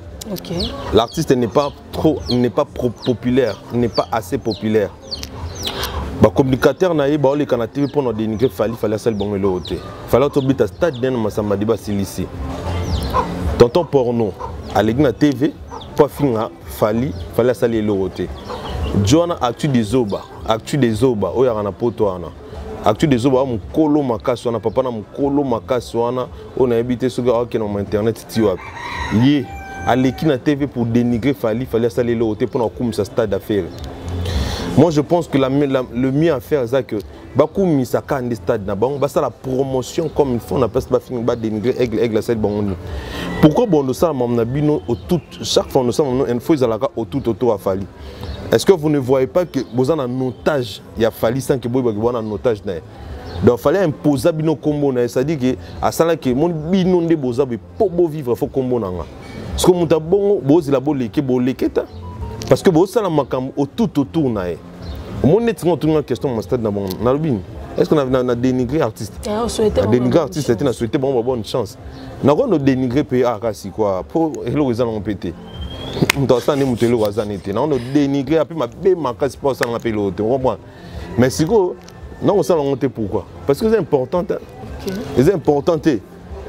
L'artiste n'est pas trop, n'est pas populaire, n'est pas assez populaire. Bacommunicateur na ye baoleka na TV mpona dénigrer Fally. Fally asali bango eloko te. Fally atobeta stade nene Masamba de basilisi. Tonton Porno aleki na TV mpo afinga Fally. Fally asali eloko te. Jo wana Actu de Zoba, Actu de Zoba oyo yaka na poto wana, Actu de Zoba wa mokolo makasi wana, papa na mokolo makasi wana oyo nayebi te soki akokende ma internet ti wapi, ye aleki na TV pour dénigrer Fally. Fally asali eloko te mpona kokumisa stade affaire. Moi, je pense que le mieux à faire, c'est que bakumisa kaka nde stade na bango, basala promotion comme il faut na place bafinga, badénigrer Aigle. Aigle asali bango nini? Pourquoi bon osala mamu na bino tout chaque fois osala mamu faut ezalaka au tout autour ya Fally? Est-ce que vous ne voyez pas que boza na otage ya Fally sans que boyebaki boza na otage na ye? Donc fallait imposer bino kombo na ye, c'est-à-dire que asalaki moni bino nde boza boye mpo bovivre, faut kombo na nga. Parce que moto abongo bozela boleke boleke ta, parce que bosala makambo tout autour na ye. Omoni neti nga otunga question ma stade na bango, nalobi est ce que na dénigré artiste? Na dénigré artiste te, na souhaité bango ba bonne chance. Nakoki no dénigré mpe aka sikoa mpo eloko eza nango mpe te. Moto asala nde moto eloko aza ne te, nango no dénigré ape mabe makasi mpo asalanga mpe eloko te, comprendre? Mais sikoyo nango osala yango te. Pourquoi? Parce que eza important te, eza important te,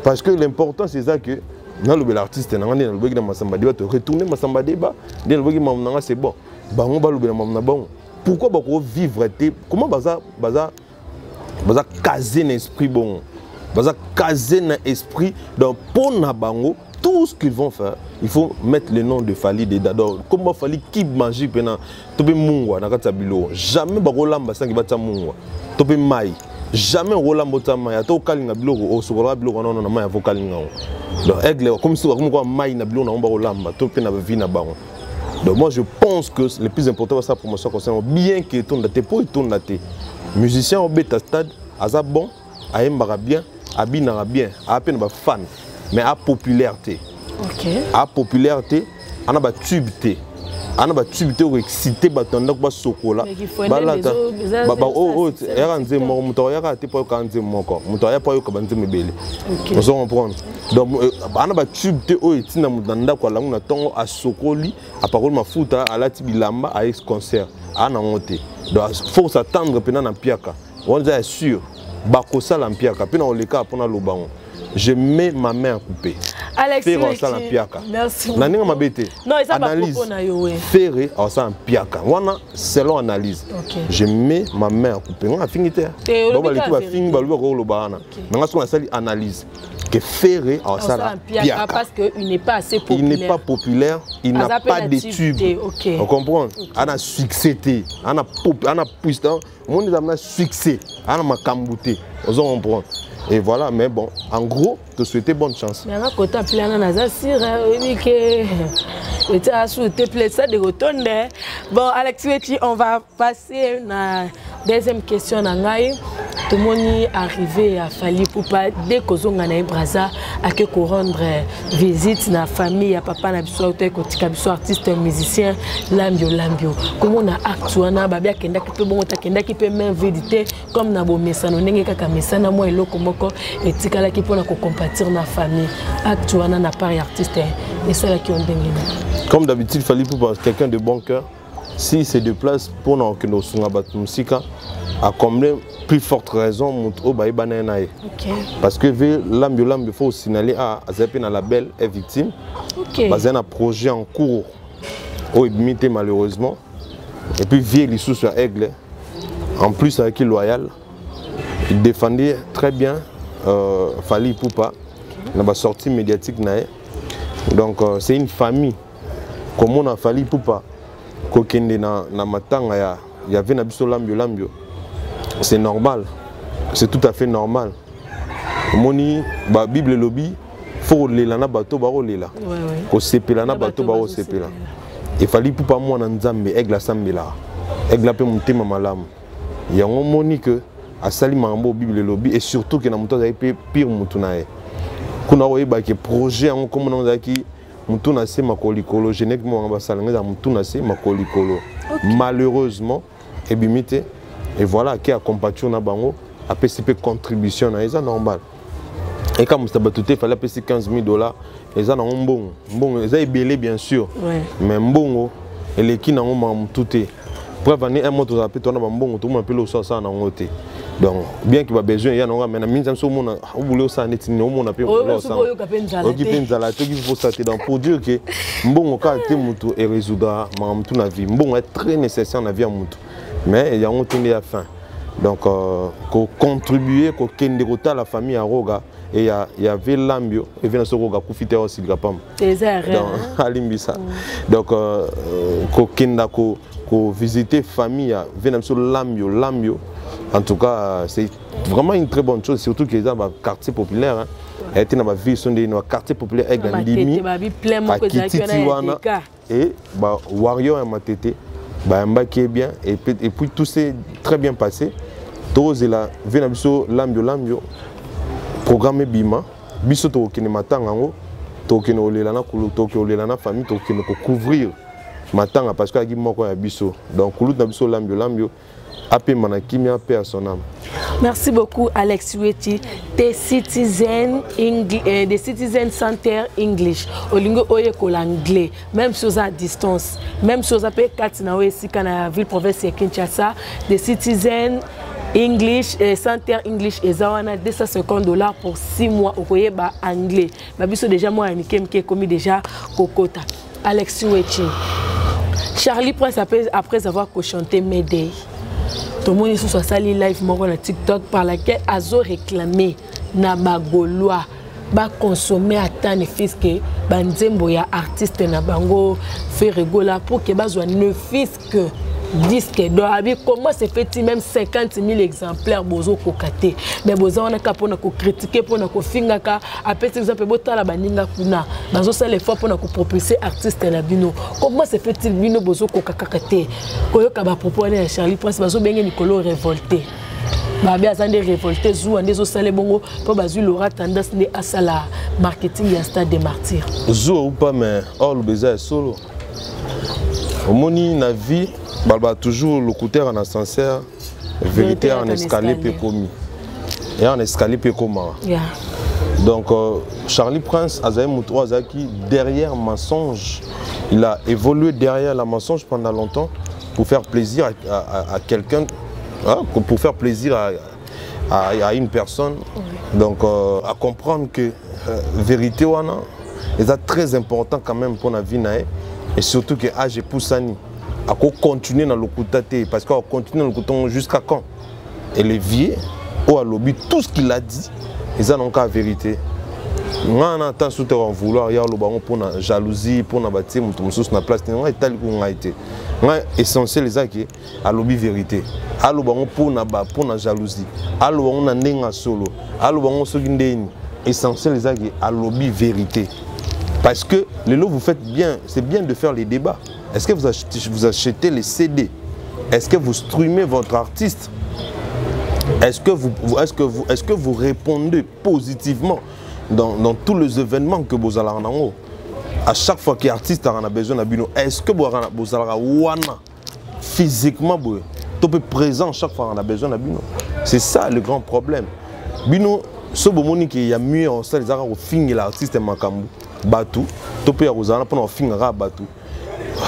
parce que l'importance eza que nalobela artiste nanga nde nalobaki na Masamba Deba, to retourner Masamba Deba nde nalobaki mamu nanga, c'est bon. Bango balobela mamu na bango. Pourquoi bakovivre te? Comment baza casé na esprit bongo, baza casé na esprit? Donc mpo na bango, tout ce qu'ils vont faire, il faut mettre le nom de Fally dedans. Donc comment Fally kibe magie mpena to mpe mungwa na kati ya biloko, jamais bakolamba sangi batia mungwa to mpe mai. Jamais okolamba otia mai. Ata okalinga biloko, osokolaka biloko wana na mai, avokalinga yango. Donc Aigle comme si bakomi kwa mai na biloko na bango bakolamba to mpe na vie na bango. Donc moi, je pense que le plus important, c'est la promotion concerne bien que etonda te. Mpo etonda te, musicien obeta stade aza bon, ayembaka bien, abinaka bien, aa mpe na bafan, mais apopulaire te. Apopulaire te, ana batube te, ana batube te okoexcite bato na ndako basokola balata. Yaka nzembo moko, moto akoyaka te mpo ayoka nzembo moko, moto aya mpo ayoka banzembo ebele. Ozo comprendre? Donc ana batube te oyo etinda moto na ndako alangu na ntongo, asokoli, apakoli mafuta, alati bilamba, aye concert, aa nango te. Donc faut s'attendre mpena na mpiaka wana, eza ya sûr, bakosala mpiaka mpe na koleka mpona lobango. Je mets ma main à couper. Alex. Ferre asala mpiaka. Merci. Na ndenge mabe te. Non, eza bapropos na yo we. Ferre asala mpiaka wana selon analyse. Je mets ma main à couper. Nga afingi te. Te, bao baleki olobi bafingi, balobi bakoloba wana. Nanga soki nasali analyse que Ferre asala mpiaka parce que il n'est pas assez populaire. Il n'est pas populaire, il n'a Aza pe pas na de tube tube. Te, ok. On comprend? Ana succès te, ana pop, ana puissant monde eza na succès, ana makambo te. Ozo comprendre? Et voilà. Mais bon, en gros, te souhaiter bonne chance. Mais anga kota plana naza sire, oyebi ke etia su te ple ça de kotonde. Bon, Alex Weti, on va passer na deuxième question na ngai. Tomoni arrivé ya Fally Ipupa dès kozonga na ye Braza, ake korendre visite na famille ya papa na biso te, kotika biso artiste musicien Lambio Lambio. Komona acte wana, babi akendaki mpe bongo te, akendaki mpe main vide te, comme na bomesano ndenge kaka mesana, mwa eloko moko etikalaki mpona kocompatir na famille. Acte wana na part ya artiste esalaki yo ndenge nini? Comme d'habitude, Fally Ipupa, quelqu'un de bon cœur. S'il se déplace pour na okende kosunga bato mosika, à combien plus forte raison moto oyo bayebana ye na ye? Parce que ve Lambio Lambio, faut signaler a azali mpe na label est victime. Bazali na projet en cours oyo ebimi te malheureusement. Et puis vie lisusu ya Aigle, en plus azalaki loyal, il défendait très bien Fally Ipupa na basortie médiatique na ye. Donc c'est une famille. Komona Fally Ipupa kokende na matanga ya ve na biso Lambio Lambio, c'est normal, c'est tout à fait normal. Omoni, babible elobi faut kolela na bato bakolela, kosepela na bato bakosepela. Efali Ipupa mwana Nzambe, Aigle asambelaka, Aigle mpe motema malamu. Yango omoni ke asali makambo oyo Bible elobi, et surtout ke na moto azalaki mpe pire motu na ye kuna, oyebaki projet yango komona yango ezalaki motu na se makolo likolo. Générique mo bango basala yango ezala motu na se makolo likolo, malheureusement ebimi te. Et voilà, ake acompatir na bango, apesi mpe contribution na ye, eza normal. Ekamwisa bato te. Fally apesi 15 000 $, eza nango mbongo, mbongo eza ebele bien sûr, mais mbongo eleki nango makambo motu te. Preuve ane un mois tozala mpe towana bambongo, tomona mpe loso asala nango te. Donc bien que babesoin eya nango, mais na mingi so omona obule osala neti nini, omona mpe oyoka mpe nzala. Oyoki mpe nzala te, oyoki mposa te. Donc pour dire que mbongo kaka te motu erésoudra makambo motu na vie. Mbongo est très nécessaire na vie ya motu, mais yango te nde ya fin. Donc kocontribue, kokende kotala famille ya Roga. Et ya ve Lambio eve na soko kakufi te osilika pamba. Donc alimbisa. Donc kokenda ko visiter famille ya ve na biso Lambio Lambio, en tout cas c'est vraiment une très bonne chose, surtout que dans quartier populaire, hein. Été dans ma ville sont des quartier populaire aigle ndimi akititi wana et ba warrior ya Matete ba yambaki est bien et puis tout s'est très bien passé. Tozela ve na biso Lambio Lambio programme bima biso tokokende matanga yango, tokokende kolela na kulu, tokokende kolela na famille, tokokende kocouvrir matanga parce que ayaki moko ya biso. Donc kulutu na biso Lambio Lambio apema na kimia, paix à son âme. Merci beaucoup Alex Weti, The Citizen The Citizen Center English. Olingo oyekola anglais, même si à distance, même si oza pe kati na oyo esika na ville province ya Kinshasa, The Citizen English Center English eza wana $250 pour 6 mois okoyeba anglais. Ba biso déjà moi ya mike mike komi déjà kokota. Alex Weti. Charlie Prince après avoir co-chanté Mayday. Tomoni sous asali live moko na TikTok par laquelle azo réclamer na ba Gaulois ba consommer ata ne fils que ba nzembo ya artiste na bango Ferre Gola pour que bazwa ne fils que disque d'or. Abi comment se fait-il même 50 000 exemplaires bozo kokate mais bozo wana ka pona ko critiquer pona ko fingaka apesi exemple botala baninga kuna bazo sala effort pona ko propulser artiste na bino. Comment se fait-il bino bozo kokaka te koyoka ba propos ya Charlie Prince bazo benge mikolo révolté babi aza nde révolté zuwa nde ezosala bongo mpo bazwi Laura tendance nde asala marketing ya stade des martyrs. Zuwa ou pas, mais or eza ya solo. Omoni na vie balba toujours locuteur en ascenseur, vérité en escalier pe komi. Et en escalier pe koma. Yeah. Donc Charlie Prince azali mutu oyo azalaki derrière mensonge. Il a évolué derrière la mensonge pendant longtemps pour faire plaisir à quelqu'un, hein, pour faire plaisir à une personne. Oui. Donc à comprendre que vérité wana est très important quand même pour la vie na ye. Et surtout que âge poussani à continuer dans le koutate, parce qu'on continue dans le kouton jusqu'à quand? Et les vieux ou à lobby tout ce qu'il a dit, ils ont encore vérité. Nga na temps sous en vouloir ya loba pour na jalousie pour na bâtir mutu mususu na place nga etali ku nga été. Nga essentiel eza ke a lobby vérité. A loba pour na ba pour na jalousie. A loba na ndenga solo. A loba soki ndeni. Essentiel eza ke a lobby vérité. Parce que le lot vous faites bien, c'est bien de faire les débats. Est-ce que vous achetez les CD? Est-ce que vous streamez votre artiste? Est-ce que vous répondez positivement dans tous les événements que vous allez en haut? À chaque fois qu'il y a artiste en a besoin d'abino, est-ce que vous allez wana physiquement vous êtes présent chaque fois qu'on a besoin d'abino? C'est ça le grand problème. Bino, ce moment qui y a mieux en salle, ils ont fini l'artiste Makambu, Batou, topé à pour finir Batou.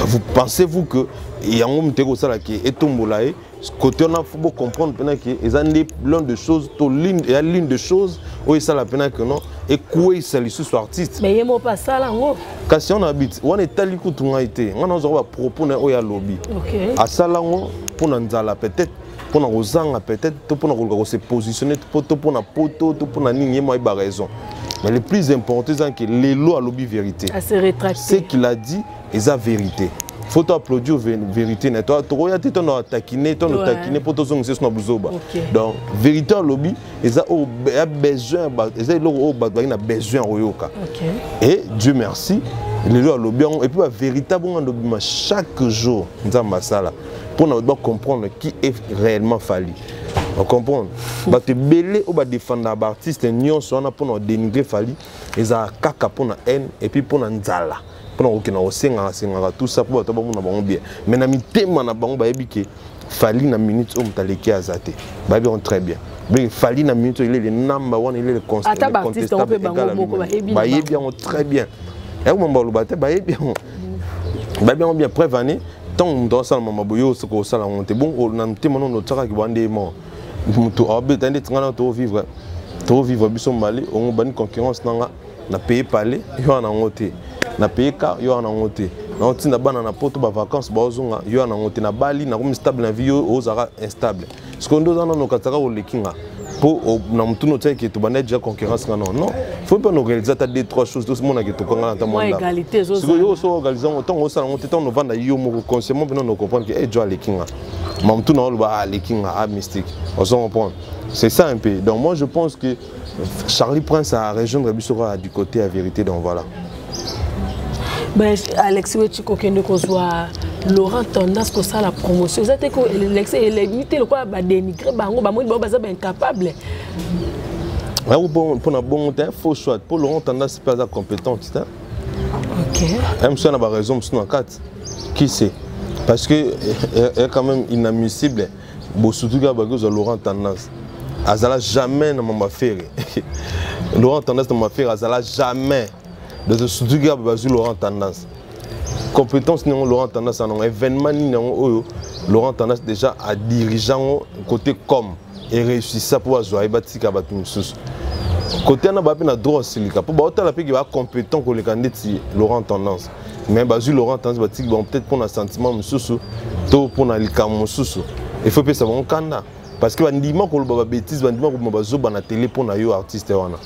Vous pensez-vous que il y a un homme qui est tombé côté on a faut comprendre maintenant que ils ont l'un de choses, il y a l'une de choses où ça la peine que non et quoi il s'est sous artiste. Mais il y a pas ça là en haut. Quand si on habite, on est allé où tout a été, on a un propos na oya lobby. OK. À ça là pour nzala peut-être pour na rozanga peut-être tout pour na se positionner pour tout pour na poto tout pour na nini moi il a raison. Mais le plus important c'est que les lois lobby vérité. À se rétracter. Ce qu'il a dit est la vérité. Faut applaudir vérité net. Toi, tu as ton taquiné, ton taquiné pour ton c'est son buzoba. Donc vérité lobby, ils ont besoin, ils ont besoin royoka. Et Dieu merci, les lois lobby et puis la véritable lobby chaque jour dans masala pour nous comprendre qui est réellement Fally. On comprend. Ba te belé ou ba défendre ba artiste nyonso wana pour nous dénigrer Fally, ils ont kaka pour na haine et puis pour na nzala. Pour nous osenga senga tout ça pour ba mona bango bien. Mais na mitema na bango ba yebi ke Fally na minute o mutaleki azate. Ba yebi très bien. Mais Fally na minute il est le number one, il est le contestable égal. Ba yebi yango très bien. E mo mba loba te ba yebi yango. Ba yebi yango bien preuve année tant muto sala mama boyo soko sala monte bon na mitema no tsaka ki bande mo. Muto abeta ndeti ngana to vivre. To vivre biso mali on ba ni concurrence nanga na payer parler yo na ngote. Na payer car yo na ngote. Na otinda bana na poto ba vacances ba ozonga yo na ngote na bali na komi stable na vie yo ozara instable. Ce qu'on doit no kataka o lekinga. Mpo na motu na otiaki ke tobanda déjà concurrence nga non non, faut mpe noorganiser ata deux trois choses, tomonake tokangana ata mwa sikoyo. Yo oso organise yango, ntango osala yango te, ntango novanda yo moko consciemment mpena nocomprendre ke jo aleki nga, ma motu na oloba aleki nga, a mystique, ozo comprendre. C'est ça un peu. Donc moi je pense que Charlie Prince a rejoindre biso kaka du côté ya vérité. Donc voilà. Ben, Alex Wetchi, kokende kozwa Laurent Tendance kosala promotion eza te elemi te, lokola badénigre bango, bamoni bango baza baincapable. Mpona bongo te, faux choix, mpo Laurent Tendance mpe aza compétente te. Mosusu na baraison mosusu na kati, qui sait, parce que est quand même inadmissible. Bosutu kaka baki kozwa Laurent Tendance, azala jamais na mama Ferre. Laurent Tendance na mama Ferre azala jamais. Donc surtout kaka bazwi Laurent Tendance, compétence nango Laurent Tendance anango, événement nini yango oyo Laurent Tendance déjà adirige yango côté comme eréussissa mpo bazwa ye, batika bato mosusu côté wana? Baa mpe na droit osilika mpo baotala mpe ke bacompétent koleka ndeti Laurent Tendance, mais bazwi Laurent Tendance, batiki bango peut-être mpona sentiment mosusu to mpona likambo mosusu. Il faut epesa bango kanda parce que bandima koloba babêtises, bandima kobima bazoba na télé mpo na yo artiste wana,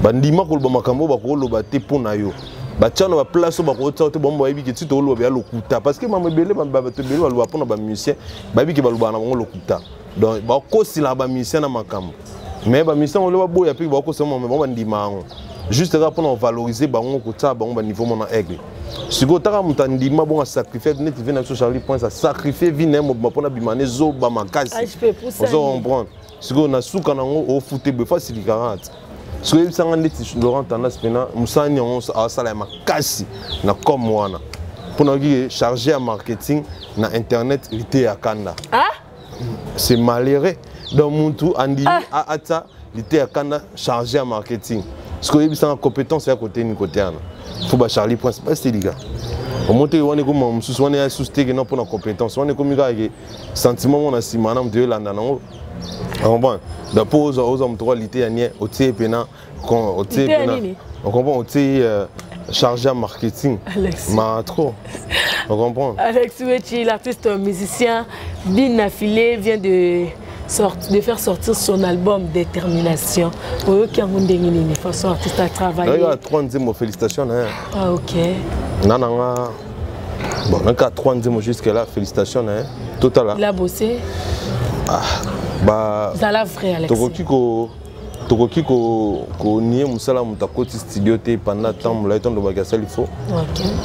bandima koloba makambo oyo bakoloba te mpo na yo, batia na baplace oyo bakotia te. Bango bayebi ke ti toloba ya lokuta, parce que mambo ebele, bato ebele baloba mpona bamusicien, bayebi ke balobaka na bango lokuta. Donc bakosilaka bamusicien na makambo, mais bamusicien ngo baboya mpe bakosila bango, bango bandima yango juste kaka mpona kovaloriser bango, kotia bango baniveau mona aigle. Sikoyo taka moto andima bongo asacrifie neti vie na biso Charlie Prince, asacrifie vie na ye mobima mpona bima ne zoba makasi, ozo comprendre. Sikoyo na suka nango ofute boye, fo asilikaka ti sikoyo. Oyebisanga ndeti Laurent Tendance mpena mosala yango asala ya makasi na com wana mpona oki chargé ya marketing na internet lite ya kanda, c'est malheureux. Donc mutu andimi atia lite ya kanda chargé ya marketing, sikoyo oyebisanga compétence ya kote nini kote wana? Fo ba Charlie Prince basilika omo te. Wana ekoma mosusu, wana ya susu teke no mpona compétence, wana ekomi kaka ke sentiment moko na nsima na moto oyolanda nango, comprendre. Donc mpo ozwa moto kwa lite ya nie, otie pena otie pena, ocomprend, otie chargé en marketing. Alex. Ma trop. On comprend. Alex Wechi, l'artiste musicien Bin Affilé, vient de faire sortir son album Détermination. Oyoki yango ndenge nini, façon artiste a travaillé? Il y a trois nzembo, félicitations. Hein. Ah ok. Nananga. Bon, on a trois nzembo jusque là, félicitations. Hein. Total. Il a bossé. Ah, bah. Zala vrai, Alex. Tokoki ko tokoki konie mosala moto akoti studio te pendant temps molai, to ndobaki asali faux,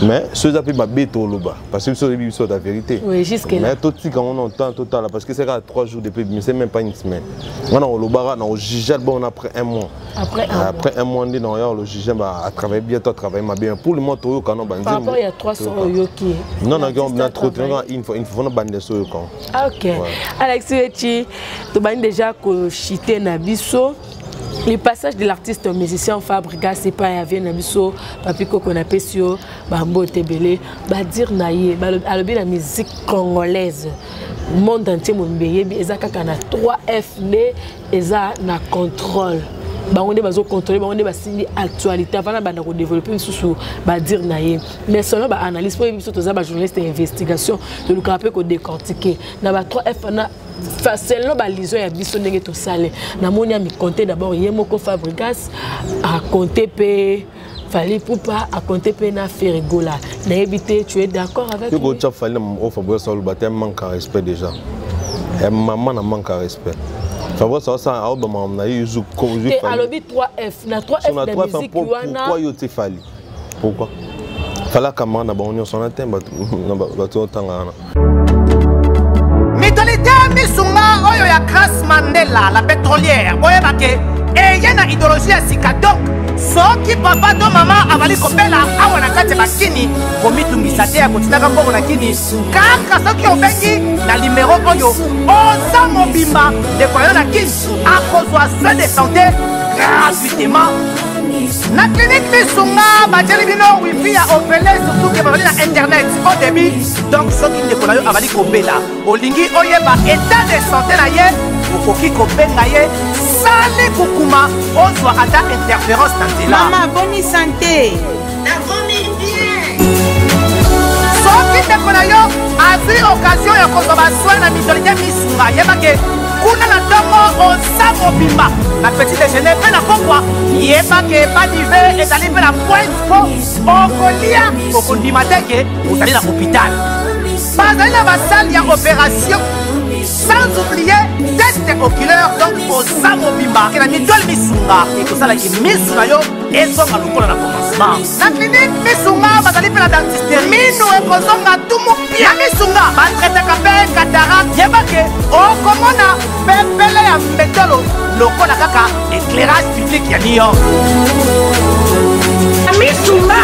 mais so eza mpe mabe toloba, parce que biso oyebi biso ta vérité. Oui, jusque là. Mais totika yango na temps totala, parce que c'est kaka 3 jours depuis, mais c'est même pas une semaine. Nga na kolobaka na kojuge album après un mois. Après un Après un mois nde na oya kolojuge ba atravaille bien to atravaille mabe. Mais pour le moment toyoka no banzembo. Par rapport ya 300 oyoki? Non, na trop te, une fois, une fois na bande so oyoka. Ok, ouais. Alex Wechi, tobandi déjà kochite na biso le passage de l'artiste musicien Fabregas epai ya vie na biso Papi Koko. Napesi yo bambote ebele. Badire na ye, alobi na musique congolaise, monde entier mobimba eyebi, eza kaka na 3 F nde eza na contrôle. Bango nde bazocontrôle, bango nde basimbi actualité. Avant na banda kodéveloppe lisusu badire na ye, mais selon baanalyse, mpo yebi biso toza bajournaliste ya investigation, tolukaka mpe kodécortiquer na ba 3 F na selon balision ya biso ndenge tosale. Namoni amikonte d'abord ye moko Fabregas, akonte mpe Fally Ipupa, akonte mpe na Ferre Gola. Nayebi te, tu es d'accord avec lui? Kotya Fally na o Fabregas aloba te, manque ya respect déjà, ya mama na manque ya respect. Fabregas aosala aobama na ye. Te, alobi 3 F na 3 F na musique wana. Pourquoi yo te Fally? Pourquoi Fally akamara na bango nyonso wana te? Bato otanga wana. Mutualité Misunga oyo ya Grace Mandela la pétrolière, boyeba ke eye na idéologie ya sika. Donc soki papa to mama azali kobela awa na kati ya bakini, komitungisa te ya kotindaka mbongo na kini. Kaka soki obengi na nimero oyo, oza mobimba, ndeko yo na kini akozwa soin de santé gratuitement na clinique Misunga. Batieli bino wifi ya ofele, surtout ke bazali na internet au débit. Donc soki ndeko na yo azali kobela, olingi oyeba état de santé na ye, okoki kobenga ye sale kokuma, ozwa ata interférence na nzela. Mama, boni santé? Nakomi bien. Soki ndeko na yo azwi occasion ya kozwa basoin na mutualité Misunga, yebake Kuna na ntongo oza mobimba na petit déjeuner mpe na pokwa. Yeba ke badive ezali mpe na pointe mpo okolia okondima te ke ozali na hôpital. Bazali na basale ya opération sans oublier test oculaire. Donc oza mobimba ke na mitole misunga ekosalaki misu na yo ezonga lokola na commencement. Na clinique misunga bazali mpe na dentiste, minu ekozonga tumu pia. Misunga batraitaka mpe cataracte. Yeba ke okomona pepele ya mbetolo lokola kaka éclairage public ya New York. Misunga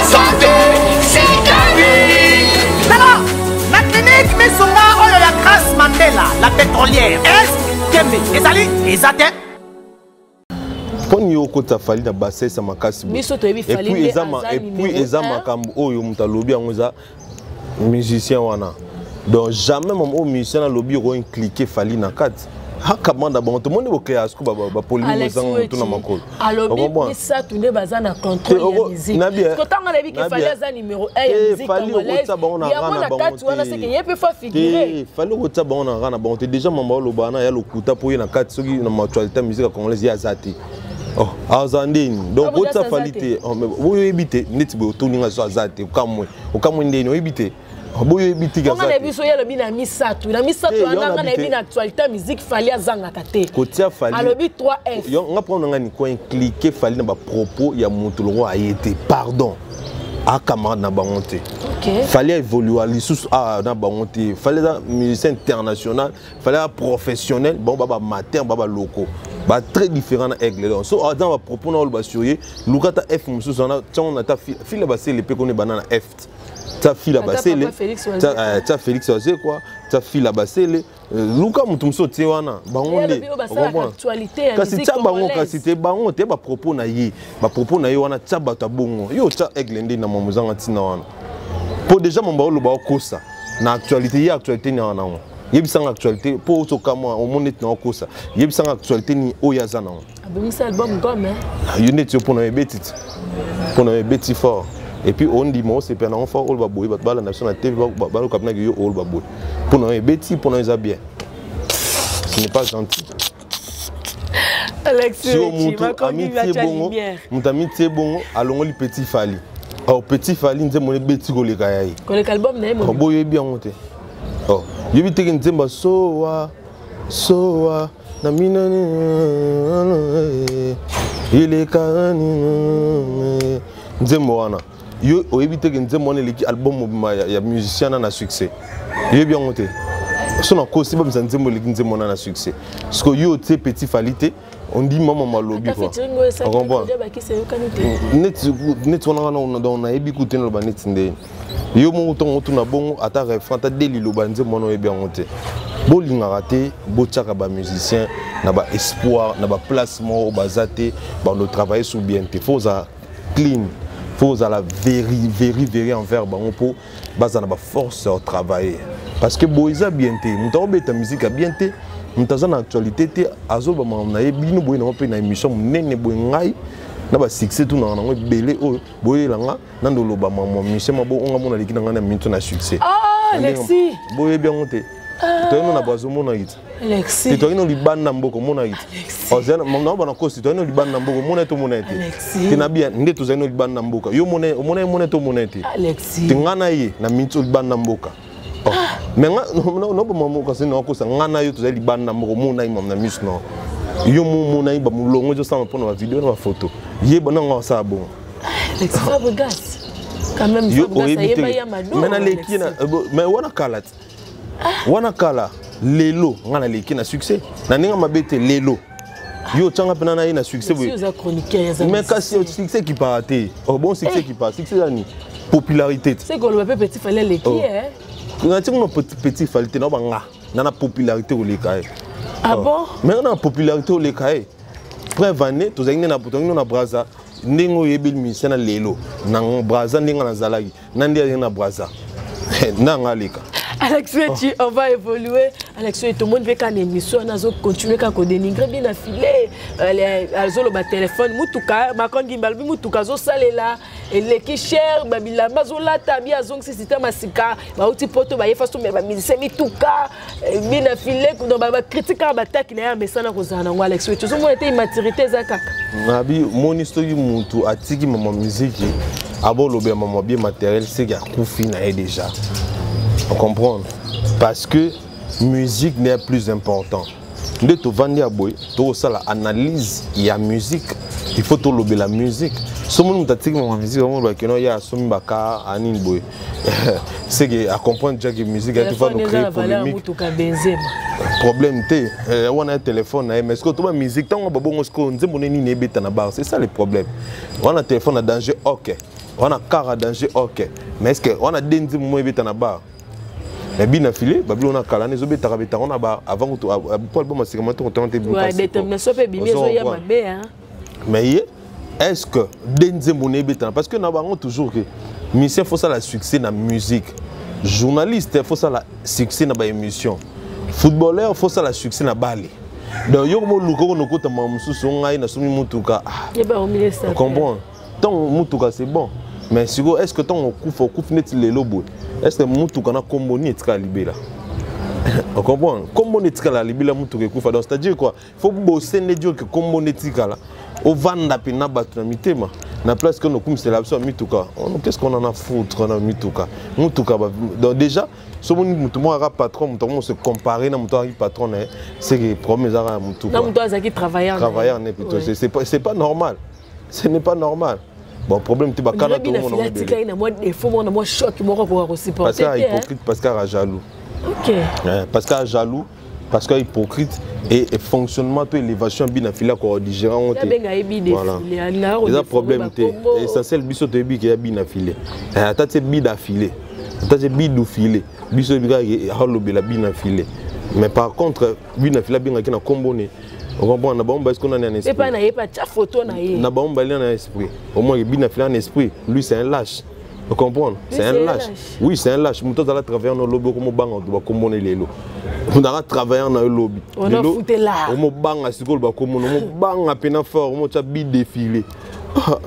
santé sikali. Tala na clinique misunga oyo ya Grace Mandela la pétrolière. Est tembe ezali eza te. Mponi yo okota Fally na bassesse ya makasi boye. Biso toyebi Fally Et puis nde eza aza et puis numéro eza un. Makambo oyo moto alobi yango eza musicien wana. Donc jamais mama oyo musicien alobi okoimpliquer Fally na kati akamanda bango. Tomoni bokea siko bapolémique Alex ezanga motu na Wetchi makolo. alobi Okomprendre? misato nde baza na contrôle Te, ya musique. Parce que ntango nayebi ke Fally aza numéro 1 ya Te, musique Fally congolaise, okotia bango na yango rang na na bango kati wana te. seke ye mpe fa figure. Te, Fally okotia bango na rang na bango te. Déjà mama oloba wana ya lokuta mpo ye na kati soki na actualité ya musique ya congolaise ye aza te. Oh, aza ndeni? Donc Abuja otia aza Fally te. te. Oh, mais boyo oyebi te neti boye otoninga so aza te. Okamwe, okamwe ndeni oyebi te? Oh, boyo oyebi te ke Mpo nga aza nayebi te. so ye alobi na misato, na misato Te, wana yo nga nayebi nayebi te. na actualité ya musique Fally azangaka te. Kotia Fally Alobi 3F. Yo nga mpona nga ni koimpliquer Fally na bapropos ya moto longo aye te. Pardon, acamarade na bango te. Fally évolua lisusu awa na bango te. Fally eza musicien international, Fally aza professionnel. Bango ba bamateur, ba baloko ba très différent na Aigle. Donc so aza na bapropos na oloba sur ye, luka ata F mosusu wana ntango na ta fila basele mpe koni ebanda na F. Tia fila Ata basele. Papa Félix Wazekwa. Tia Félix Wazekwa, tia fila basele. Luka moto mosusu otie wana bango Ye nde alobi oyo basalaka okomprendre? actualité ya Kasi musique tia bango congolaise. kasi te bango te bapropos na ye, bapropos na ye wana. Tia bato ya bongo. Yo tia Aigle nde na mambo ezanga ntina wana mpo déjà mambo oloba okosa na actualité ye. Actualité ni wana nango, yebisanga actualité mpo otokamwa omoni neti na okosa. Yebisanga actualité ni oyo aza nango. Abimisa album gomme, hein? Yo neti yo mpona yo ebeti ti mpona yo ebeti fort et puis ondima osepela nango fort. Oloba boye bato balanda biso na TV, baloka mpinaki yo oloba boye mpona yo ebeti, mpona yo eza bien. Ce n'est pas gentil. Alex Sio Wetchi, mutu makomi amitie batia bongo lumière. Moto amitie bongo alongoli petit Fally. Or petit Fally nzembo ebeti koleka ya ye. Koleka album na ye mobimba. Boyo oyebi yango te. Oh, yebi teke nzembo sowa sowa na minani eleka nzembo wana. Yo oyebi teke nzembo wana eleki album mobimba ya musicien na na succès. Yoyebi yango te. So nakosi bamisa nzembo eleki nzembo wana na succès. Parce que yo otie petit Fally te, ondima mama alobi Ata quoi. featuring oyo esali Ocomprendre? Claudia Bakisi eyokani te. Neti neti wana wana donc nayebi ku te. Naloba neti nde yo moko ntongo otuna bongo ata refrain ata de liloba nzembo wana oyebi yango te. Bolingaka te botiaka bamusicien na baespoir na baplace moko oyo baza te. Bando travailler sur bien te. Faut ozala clean, faut ozala very very very envers bango mpo baza na baforce ya travailler, parce que boye eza bien te. Moto akobeta musique ya bien te, moto aza na actualité te, azoloba makambo na ye. Bino boye nango mpe na émission monene boye, ngai na basuccès tunaka nango ebele oyo boyelanga nando oloba makambo ya musicien ma bo onga mona aleki na ngai na minute na succès. Ah, Alexis. Boyebi yango te. Toyei no na Braza omonaki te. Alexis. Te, toyei no libanda mboka omonaki te. Nao bana kosi toyei no libanda mboka omona te, omona te. Alexis. Te na bia nde tozali no libanda mboka. Yo omona, omona, omona te, omona te. Alexis. Te, ngai na ye na minute oyo libanda mboka. Oh, mais nga noboma mboka se nakosa. Ngai na yo tozali libanda mboka, omona ye mama na miso na yo mo omona ye bamolongo ezosala mpona bavideo na bafoto yeba nango asala bongo. Alexis Fabregas. Quand même, Yo Fabregas oyebi ayeba te ya Mado. mais naleki na mais wana kala te, wana kala. Lelo ngai naleki na succès na ndenge mabe te. Lelo yo otyanga mpena na ye na succès boye. Oza chroniqueur ya Mais kasi succès ekipaka te. Oh, bon, succès ekipaka. Succès eza nini? Popularité te. C'est koloba mpe petit Fally aleki. Oh. Eh? Natie kuna petit Fally te. Naoba nga na popularité koleka ye. Ah Oh. bon? Mais nga na popularité oleka ye. Preuve année tozalaki nde na tozalaki nde na Braza ndenge oyebeli musicien na lelo na Braza ndenge nazalaki na nde azalaki na Braza na nga aleka. Alex Wechi, on va évoluer. Alex Wechi, tout le monde veut qu'une émission, on a continué à dénigrer bien affilé. Azoloba téléphone, mutuka, Macron Gimbalbi, mutuka, zo salela, eleki cher, babilamba, zolata, bi azongisi système asika, bauti poto, baye façon, mais ba musicien mituka, bien affilé, donc ba critique ba attaque na ya mesana kozala nango Alex Wechi. Ozomona te immaturité eza kaka. Nabi moni soki mutu atiki mama musique abolobela mama bien matériel seki akufi na ye déjà. On comprend parce que musique n'est plus important. Nde tovandi ya boye tokosala analyse ya musique, il faut tolobela musique. Somoni moto atiki mama musique amoloba keno ye asomi baka anini boye, c'est que a comprendre déjà que musique atufa Téléphone no eza créer na valeur ya polémique. mutuka Benzema. Problème te, wana ya téléphone na ye, mais sikoyo toba musique ntango babongo sikoyo nzembo ne nini ebeta na bar, c'est ça le problème. Wana téléphone na danger, ok, wana car à danger, ok, mais est ce que wana de nzembo mo ebeta na bar? Mais bina file babilo na kala ezobetaka betaka wana ba avant kutu po album asikama to kotanga te. Ouais, détermination mpe ebimi ezoya mabe, hein. Mais ye est ce que de nzembo na ebetana? Parce que na bango toujours que musicien faut sala succès na musique, journaliste faut sala succès na baémission, footballeur faut sala succès na bale. Donc yo moluka kono okotama mosusu ngai nasomi mutuka, ah, Yeba omilesa. Comprendre ntango mutuka, c'est bon, mais sikoyo est ce que ntango okufa, okufi neti lelo boye, est ce que mutuka na kombo nini etikala libela? Ocomprendre, kombo nde etikala libela, mutuka ekufa. Donc c'est à dire quoi? Faut bosser nde dio ke kombo nde etikala, ovanda mpena bato na mitema na place ke nokumisela biso ya mituka. Qu'est ce qu'on en a foutre na mituka? Mutuka donc déjà somoni motu moko aka patron, moto akomo se comparer na moto akaki patron na ye, c'est que problème ezaka ya motuka. Na moto azalaki travailleur. Travailleur ne plutôt. Ouais. C'est pas normal, ce n'est pas normal. Bon, problème te, bakana bina tomona fili atikali na mwa défaut moko, na mwa choc moko akoka parce kosupporter que te, hein. hypocrite, parce que jaloux. Ok. Parce que jaloux, parce que hypocrite et fonctionnement to élévation bina fila ko digérer ngo te. Abenga ye bi Voilà. défilé alingaka Eza problème te. bakombo. Essentiel, biso toyebi ke ya bina file, ata tie bida file, ata tie bidu file, biso yebi kaka alobela bina file. Mais par contre bina file abengaki na kombo ne, ocomprendre, na bango basiko nani en esprit. Epai na ye mpe atya photo na ye. Na bango bali na esprit, au moins bina file en esprit, lui c'est un lâche. Vous comprenez? C'est un c'est un lâche. lâche. Oui, c'est un lâche. Moto azala travailleur na lobi, okomobanga bato bakombona lelo. Moto travailleur na yo lobi. On a foutu là. Omobanga sikoyo bakomona, omobanga mpena fort, omotya bi défilé.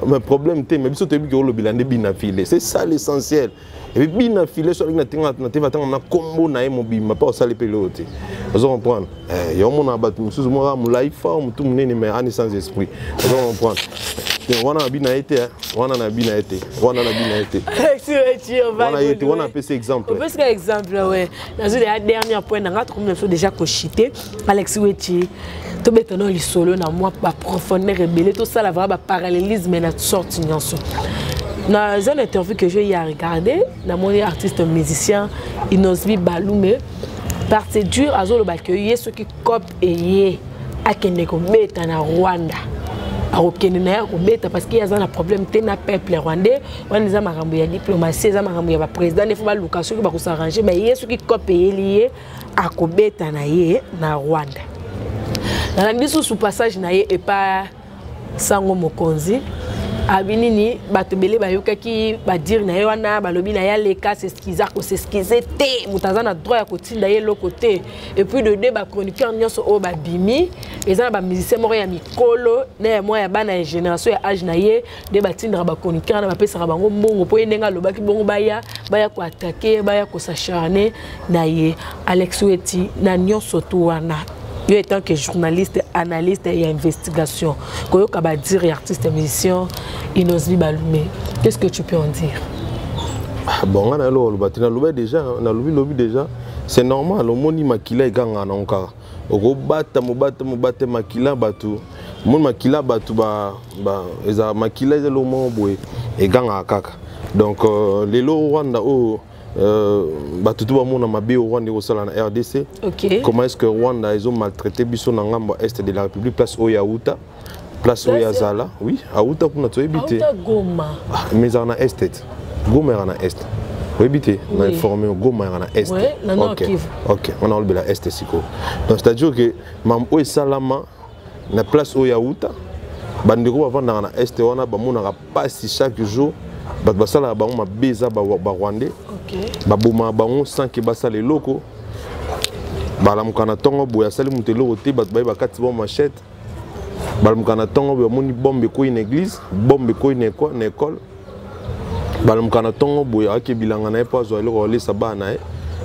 Mais problème te, mais biso toyebi ke olobela nde bina file. C'est ça l'essentiel. Et puis bina file so alingi na tenga na te batanga na kombo na ye mobimba mpe osali mpe eloko te. Ozo comprendre? Yo omona bato mosusu moko molai fort, motu monene, mais ani sans esprit. Ozo comprendre? Te, wana na bina ye te, hein. Wana na bina ye te, wana na bina ye te. Wana ye te, wana apesi exemple. Opesika exemple, ouais. Nazwi deya dernier point na nga, tokomi na biso déjà koshite. Alex Weti, tobeta no lisolo na mwa baprofondeur ebele, tosala vraiment baparallélisme na sorte nyonso. Dans une interview que j'ai regardé, namoni artiste musicien Innoss'B Balume par c'est dur, azoloba ke ye soki cop eye akende kobeta na Rwanda, akokende na ye akobeta, parce que ye aza na problème te na peuple rwandais. Wana eza makambo ya diplomatie, eza makambo ya baprésident nde fo baluka soki bakosarrange. Mais ye soki cop eyeli ye, akobeta na ye na Rwanda. Nalandi lisusu passage na ye epa sango mokonzi abi nini, bato ebele bayokaki badire na ye wana, balobi na ye aleka s'excuse, akos'excuse te, moto aza na droit ya kotinda ye eloko te. Et puis de deux, bachroniqueur nyonso oyo babimi eza na bamusicien moko ya mikolo na ya mwa ya bana ya génération ya age na ye nde batindaka bachroniqueur wana, bapesaka bango mbongo mpo ye ndenge alobaki bongo baya koattaquer ye, baya kos'acharner na ye. Alex Weti, na nyonso tu wana, yo étant que journaliste, analyste ya investigation, koyoka badire ya artiste musicien Innoss'B Balume, qu'est-ce que tu peux en dire? Ah, bon, nga na eloko oloba te, nalobi déjà, nalobi lobi déjà, c'est normal. Omoni makila ekangaka nango kaka, okobata mobata mobata makila bato, omoni makila bato ezala makila, eza eloko moko boye egangaka kaka. Donc lelo Rwanda oyo, bato to bamona mabe oyo Rwanda ekosala na RDC. Comment est ce que Rwanda ezomaltraite biso na ngambo ya est de la République, place oyo auta, place oyo azala? Oui, auta kuna, toyebi te. Auta Goma. Ah, mais ezala na est te, Goma ezala na est, oyebi te na informé, Goma ezala na est. Ouais, na Nord Ok. Kivu. Ok, wana olobela est sikoyo. Donc c'est à dire que mambo oyo esalama na place oyo auta, bandeko bavandaka na est wana bamonaka mpasi chaque jour. Bato basalaka bango mabe eza barwandais, babomaka bango sans ke basala eloko. Balamuka na ntongo boye, asali moto eloko te, bato baye bakati bango machette. Balamuka na ntongo boye, bamoni bombe ekwei na église, bombe ekwei na école. Balamuka na ntongo boye, ayaki bilanga na ye mpo azwa eloko alesa bana na ye,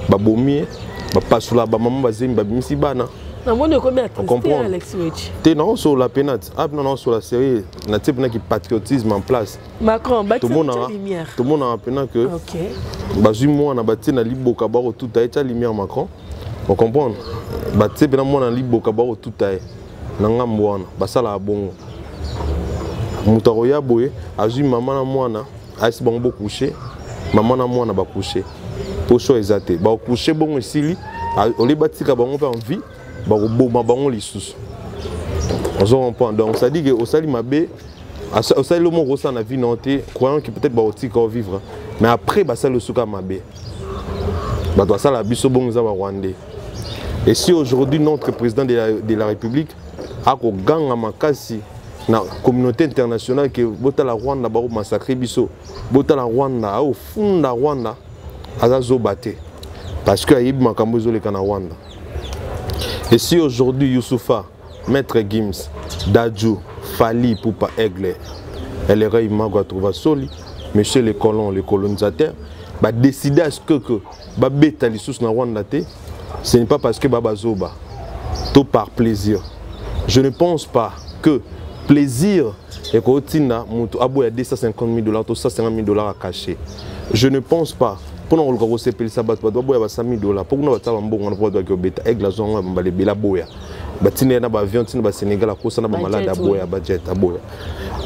babomi ye, bapasola bamama bazemi, babimisi bana. Namoni okomi attristé, Alex Wechi. Te, naosola pena ti apena naosola sérieux, natie mpena ki patriotisme en place. Macron bakisa lumière. Tomonaka mpena ke bazwi mwana, batie na liboka, bakotuta ye. Tia lumière, Macron. Ocomprendre, batie mpena mwana na liboka, bakotuta ye na ngambo wana. Basalaka bongo, moto akoya boye, azwi mama na mwana, ayesi bango bocoucher, mama na mwana bacoucher, poso eza te, bacoucher bongo, esili. Olie batika bango mpe en vie, bakoboma bango lisusu. Ozo comprendre? Donc ça dit que osali mabe, osali lo moko osala na vie na yo te, croyant que peut-être bakotika vivre, mais après basali osuka mabe. Bato basala biso bongo eza barwandais. Et si aujourd'hui notre président de la République akoganga makasi na communauté internationale ke botala Rwanda bakomassacrer biso, botala Rwanda, aofunda Rwanda, aza zoba te, parce que ayebi makambo ezoleka na Rwanda. Et si aujourd'hui Youssoupha, Maître Gims, Dadju, Fally Ipupa, Aigle, Elera Imago atrouva soli, monsieur le colon, le colonisateur, badécider à ce que babeta lisusu na Rwanda te, ce n'est pas parce que babazoba to par plaisir. Je ne pense pas que plaisir ekotinda moto aboya 250 000 $ to 150 000 $ à cacher. Je ne pense pas mpona koluka kosepelisa bato, bato baboya ba 100 000 $, mpo kuna batia bambongo wana mpo bato baki obeta. Aigle azwanga mbala ebele, aboya. Batina ye na baavion ntina basénégal, akosa na bamalade, aboya, bajet, aboya.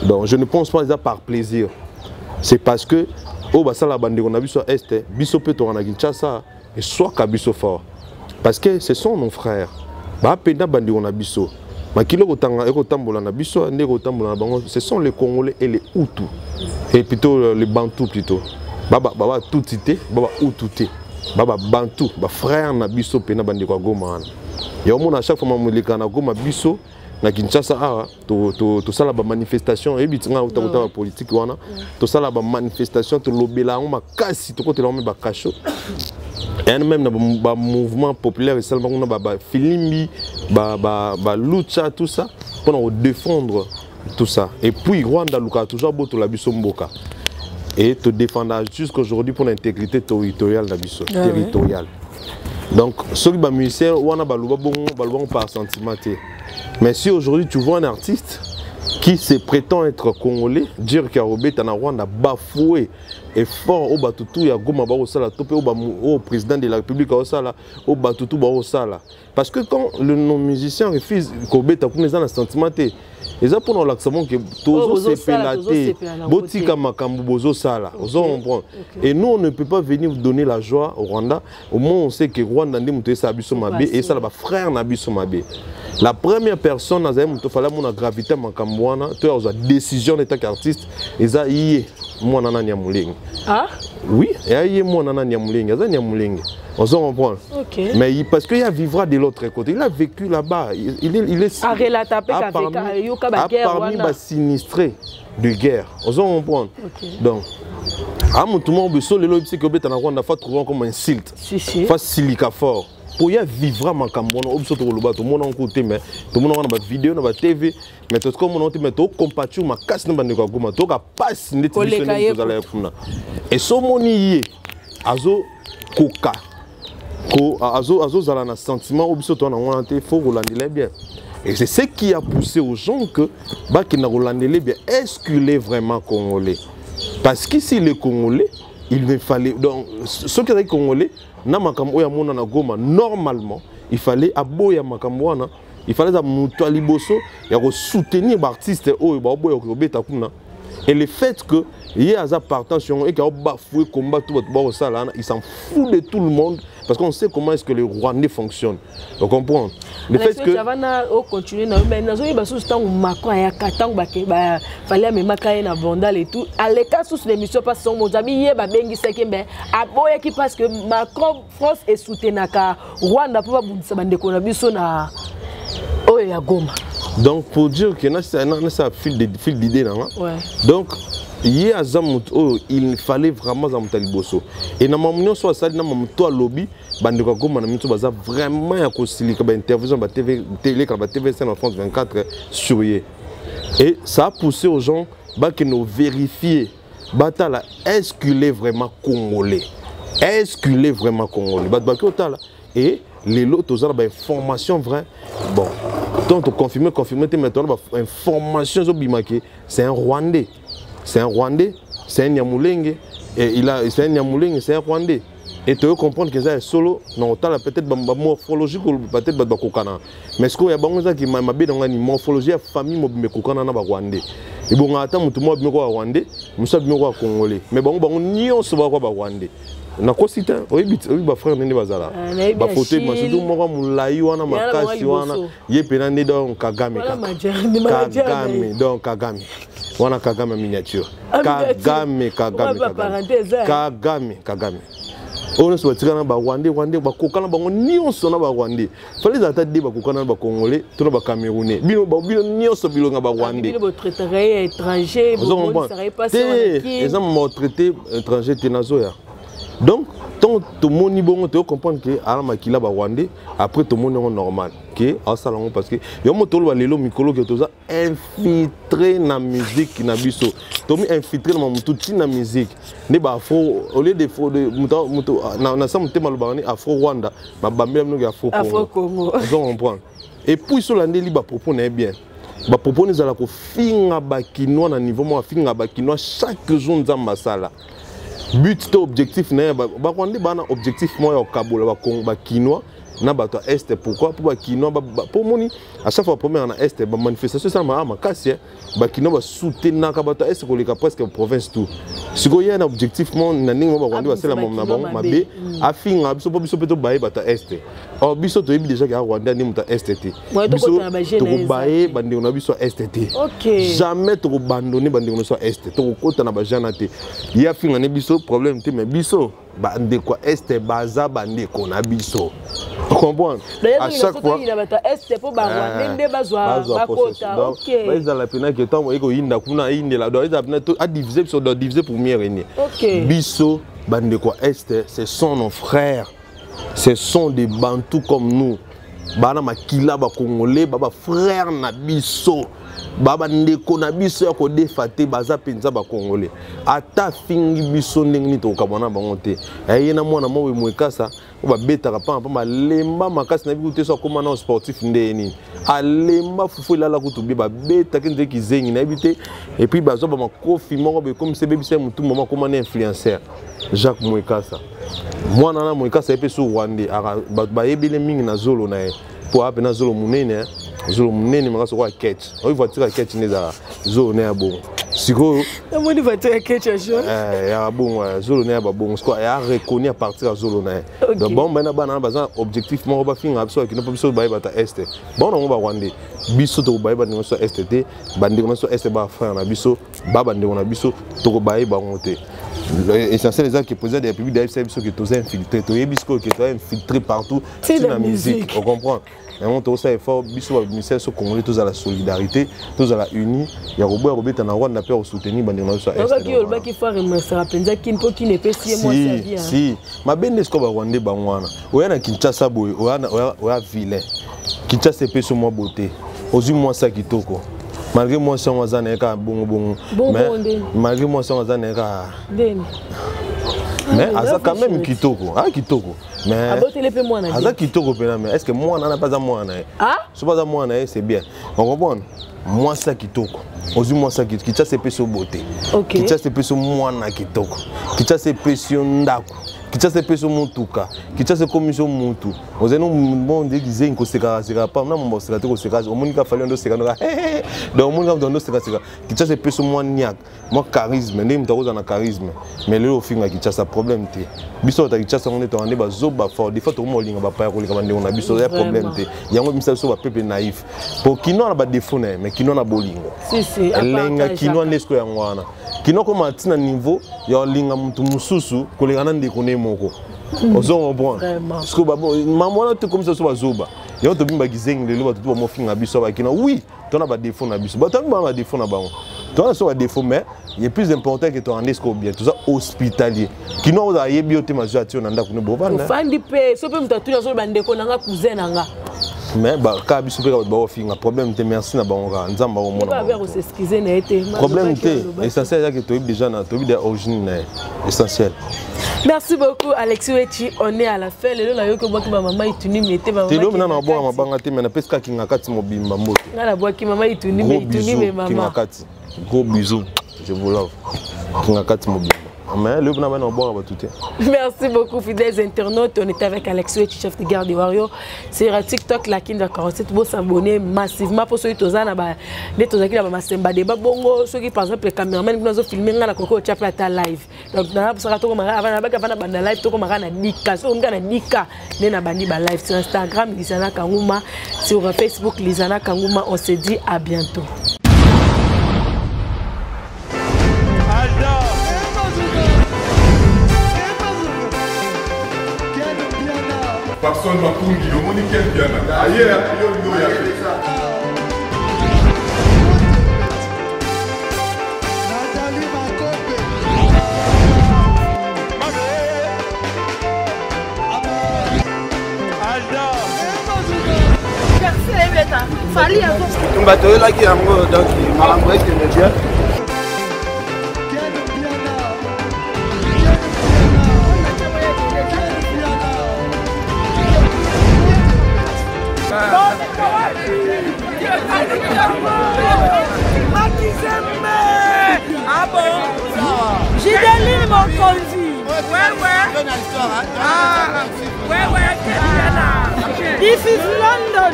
Donc je ne pense pas eza par plaisir, c'est parce que oyo basalaka bandeko na biso ya Est, biso mpe toka na Kinshasa, eswaka biso fort, parce que ce sont nos frères, bapenda bandeko na biso, makili ekotanga ekotambola na biso nde ekotambola na bango. Ce sont les Congolais et les Hutus, et plutôt les Bantous, plutôt baba Tutsi te, baba Hutu te, baba Bantu, bafrère na biso mpena bandeko ya Goma wana. Ya omona, chaque fois mamoleka na Goma, biso na Kinshasa awa tosala bamanifestation. Oyebi tinga uta bapolitike wana, tosala bamanifestation, tolobela yango makasi, tokotela yango me bakasho yani, même na bamouvement populaire esalama kuna, bafilimbi, balucha, tout ça mpona kodéfendre tout ça. Et puis Rwanda alukaka toujours abotola biso mboka, et todéfenda jusqu'aujourd'hui pour l'intégrité territoriale na biso, territoriale. Donc soki bamusicien wana baloba bongo, baloba bongo par sentiment te. Mais si aujourd'hui tu vois un artiste qui se prétend être congolais dire qu'arobeta na Rwanda, bafoué effort oyo bato tu ya Goma bakosala, to mpe oyo président de la République aosala, oyo bato tu bakosala, parce que quand le non musicien refuse kobeta kuna, eza na sentiment te, eza mpona kolakisa bon ke tozosepela te, botika makambo bozosala. Ozo comprendre? Et nous, on ne peut pas venir vous donner la joie au Rwanda. Au moins on sait que Rwanda nde moto esala biso mabe, esala bafrère na biso mabe. La première personne azali moto fala mona gravité makambo wana to ya kozwa décision en tant qu'artiste, eza ye mwana nani ya Molenge. Ah? Oui, eya ye mwana nani ya Molenge, aza ni ya Molenge. On se comprend? Ok. Mais parce qu'il vivra de l'autre côté. Il a vécu là-bas. Il est Arelata pe yoka ba guerre parmi ba sinistrés de guerre. On se comprend? Ok. Donc, à mon tout monde, biso lelo bisi ko beta na Rwanda, faut trouver comme insulte. Si si. Faut silika fort. Po ya vivra makambo wana, biso to koloba, to mona ko te, mais to mona na ba vidéo na ba TV, mais to ko mona te, mais to compatir makasi na bandeko ya Goma, to ka passe ndeti biso Koleka ye. ndenge tozala kuna. Et so moni ye azo koka ko azozala na sentiment oyo biso toza na wana te, faut kolandela bien. Et c'est ce qui a poussé aux gens que bakenda kolandela bien: est-ce qu'il est vraiment congolais? Parce qu'ici est congolais, il ne fallait donc, soki azalaki congolais na makambo oyo amona na Goma, normalement il fallait aboya makambo wana, il fallait aza moto ya liboso ya kosoutenir baartiste oyo baoboya kobeta kuna. Et le fait que ye aza partant sur yango eke aobafouer combat tout bato bakosala wana, il s'en fout de tout le monde, parce qu'on sait comment est-ce que les Rwandais fonctionnent. On comprend le fait que Avant na ocontinue na yo, mais nazoyeba susu ntango Macron ayaka, ntango Fally amemaka ye na Bandal et tout, aleka susu na émission mpasi songo mozabi ye babengisaki, mbe aboyaki, parce que Macron, France esoutenaka Rwanda mpo babundisa bandeko na biso na oyo ya Goma. Donc pour dire que nasa fil d'idée nanga. Donc Ye aza moto oyo il fallait vraiment aza moto ya liboso. Et na mamu nyonso asali na mamu to alobi, bandeko ya Goma na miso baza vraiment ya kosilika ba interviews na ba TV, télé, ba TV5 na France 24 sur ye. Et ça a poussé aux gens bakende vérifier batala est-ce qu'il est vraiment congolais? Est-ce qu'il est vraiment congolais? Bato baki otala et lelo toza na ba information vraie. Bon, donc to confirmer, confirmer te, mais toza na ba information ezobimaki, c'est un Rwandais. C'est un Rwandais, c'est un Nyamulenge, et il a, c'est un Nyamulenge, c'est un Rwandais. Et tu veux comprendre que ça est solo, non, t'as peut-être ba morphologie, peut-être ba kokana. Mais ce qu'il y a bango ça qui m'a mabe dans ni morphologie ya famille mobimbe kokana na ba Rwandais. Et bon ata mutu mo bimeko ba Rwandais, musa bimeko ba Congolais. Mais bango bango nyonso ba kwa ba Rwandais. Nakosi te, oyebi oyebi ba frère ndenge bazala. Nayebi Ba photo Achille. ma surtout moko molai wana Yana bango makasi wana liboso. ye pena nde donc Kagame Wana kaka. manager na ye. Kagame donc Kagame. Wana Kagame miniature. Ah, miniature. Kagame Kagame Wana ba Kagame. parenthèse, hein. Kagame Kagame. Oyo nyonso batikana na barwandais rwandais bakokana bango nyonso na barwandais. Fallait ezala ata de bakokana na bacongolais to na bacamerounais. Bino bino nyonso bilonga barwandais. Bino botraitaka ye étranger, Ozo bomonisaka ye comprendre mpasi wana te Kin. eza maltraité étranger te nazoya. Donc tant tomoni bongo toyo comprendre que ala makila barwandais, après tomoni yango normal ke asala yango parce que yo moto oloba lelo mikolo ke toza infiltré na musique na biso, tomi infiltré na mamutu ntina musique nde ba afro au lieu de fro de moto moto na na sa motema alobaka ni afro Rwanda babambela mnoki afro Afro Congo. Congo. Ozo comprendre. Et puis solandeli ba propos na ye bien, ba propos ezala kofinga bakinois na niveau moko, afinga bakinois chaque jour nzambe asala but to objectif na ye. Barwandais bana objectif moko ya kokabola bakinois na bato ya Est. Pourquoi? Mpo bakinois mpo moni à chaque fois première na Est bamanifestation esalamaka makasi, bakinois basoutenaka bato ya Est koleka presque province tout. Sikoyo ye na objectif mo na ndenge mo barwandais Abimisa basala na bango bakinois mabe, mabe. Afinga biso mpo biso mpe tobaye bato ya Est. Or biso toyebi déjà ke arwandais ande moto ya Est te. Ouais, Biso tokota na ba gêne na ye tokobaye eza te. bandeko na biso ya Est te. Jamais tokobandone bandeko na biso ya Est, tokokota na bajana te. Ye afinga ne biso problème te, mais biso bandeko ya Est baza bandeko na biso, comprendre. D'ailleurs, À chaque fois toyina bato ya Est mpo barwandais nde bazwa bazwa bakota. possession. Donc, ezala mpena ke ntango ekoyinda kuna eyindela, donc ezala mpena adivise biso, donc diviser pour mieux régner. Biso bandeko ya Est, ce sont nos frères, ce sont des Bantous comme nous, bana makila bacongolais, ba bafrère na biso, ba bandeko na biso ya kodefa te, baza mpenza bacongolais. Ata afingi biso ndenge nini, tokokabwana bango te. Aye na mwana moko Mwekasa oyo babetaka pamba pamba, alemba makasi na yebi te so akóma nao sportif nde nini, alemba fufu elala kutu bie babetaki nzeki kizengi nayebi te. Et puis bazwa bamakofi moko boye ekomisa ebebisa ye motu mama, akóma na influenceur Jacques Mwekasa. Mwana na Mwekasa ye mpe so rwandais, bato bayebele mingi na zolo na ye mpo aya mpe zolo monene, eh. Zolo monene makasi okoya ketch, oyo voiture ya ketch nde ezalaka zolo na ya bongo sikoyo. Namoni voiture ya ketch ya jaune. Ya bongo, zolo na ya babongo sikoyo ya reconnu à partir ya zolo na ye. Donc bango bana bana baza na objectif moko bafinga biso bakino mpo biso bayeba ta Est. Bango nango barwandais, biso tokobayeba ndeko na biso ya Est te. Bandeko na biso ya Est, bafrère na biso, ba bandeko na biso, tokobayeba bango te. Essentiel eza ke président de la République ayebisa biso ke toza infiltré, toyebi sikoyo ke toza infiltré partout. C'est ntina la musique, musique. Ocomprendre yango, tokosala effort biso bamusicien so congolais, tozala solidarité, tozala uni ya koboya kobeta na Rwanda mpe ya kosoutenir bandeko na biso ya Est. Oyokaki Donc, voilà. olobaki fo aremerciaka mpenza Kini mpo Kini epesi ye mwasi ya Si bien. Si mabe nde sikoyo barwandais bango wana oya na Kinshasa boye, oya vilain, Kinshasa epesi yo mwa beauté, ozwi mwasi ya kitoko, malgré mwasi yango aza na ye kaka bongo bongo. Bongo Mais ndeni? malgré mwasi yango aza na ye kaka Ndeni? Mais Ah, aza quand même chérie. kitoko, aza kitoko, mais Aboteli mpe mwana aza bien. kitoko mpena, mais est ce que mwana wana mpe aza mwana na ye? Ah. So mpe aza mwana na ye, c'est bien, on comprendre. Mwasi ya kitoko, ozwi mwasi ya kitoko, Kinshasa epesi yo beauté. Kinshasa epesi yo mwana kitoko, Kinshasa epesi yo ndako, Kinshasa epesi yo motuka, Kinshasa ekomisi yo mutu ozali no monde kizengi kosekaka pam na momba koseka te, koseka omoni ka Fally ndo oseka ndoka, donc omoni ka moto ndo osekaseka. Kinshasa epesi yo mwa niak, mwa charisme, ndenge moto akozala na charisme. Mais lelo ofinga Kinshasa, problème te. Biso bata Kinshasa ngo nde toka nde bazoba fort, des fois tokoma olinga bapaya koleka bandeko na biso ya problème te. Yango ebimisa biso bapeuple naïf po kino na badefo na ye, mais kino na bolingo Si, si, elenga. Apartageaka. Kino nde sikoyo yango wana kino koma ntina niveau ya olinga motu mosusu koleka na ndeko ne moko, ozo comprendre. Vraiment. Sikoyo mama wana te komisa biso bazoba, yango tobimbaki zengi. Lelo bato to bamofinga biso bakina, oui, tona badefo na biso, bato bana badefo na bango. Toza so badéfaut, mais il est plus important que toande siko bien. Toza hospitalier, kino ozala yebi yo te, mazwi ati yo na ndako ne bovanda. Ofandi mpe so mpe moto atuni, azoloba ndeko na nga, cousin na nga. Mais kaka biso mpe kaka bato bakofinga, problème te. Merci na bango kaka, Nzambe akomona. Abe akos'excuser na ye te. Problème te, essentiel ezaki toyebi déjà na toyebi de origine na ye, essentiel. Merci beaucoup, Alexis Wechi. On est à la fin. Lelo nayoki obwaki bamama Ituni mete. Te, lobi nano nabwaka mabanga te, mais napesi kaka Kinga Kati mobimba mbote. Nga nabwaki mama Ituni me Ituni me mama. Kinga Kati, gros bisous, je vous love. Kinga Kati mobimba, mais lobi na bana nabwaka bato te. Merci beaucoup, fidèles internautes. On était avec Alex Wechi, chef de garde des Warriors. Sur TikTok, la Kinda 47. Vous s'abonner massivement pour ceux qui sont na nde tozalaki na bamasemba deba bongo. Soki par exemple cameraman kuna azofilme nga na koko otya mpe ata live, donc nabosaka tokomaka avant nabaki, avant na banda live, tokomaka na dika. Soki okomika na dika nde na bandi ba live sur Instagram, Lisana Kanguma, sur Facebook, Lisana Kanguma. On se dit à bientôt. Papson Makungi, omoni Ken Piana aye yo ndo ya te. Tumba toyelaki yango, donc makambo ekende bien. Makizembe! Ah bon? Gideline Mokonzi. Ouais. Ah, ouais, This is London.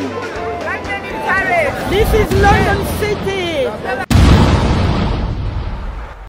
This is London City.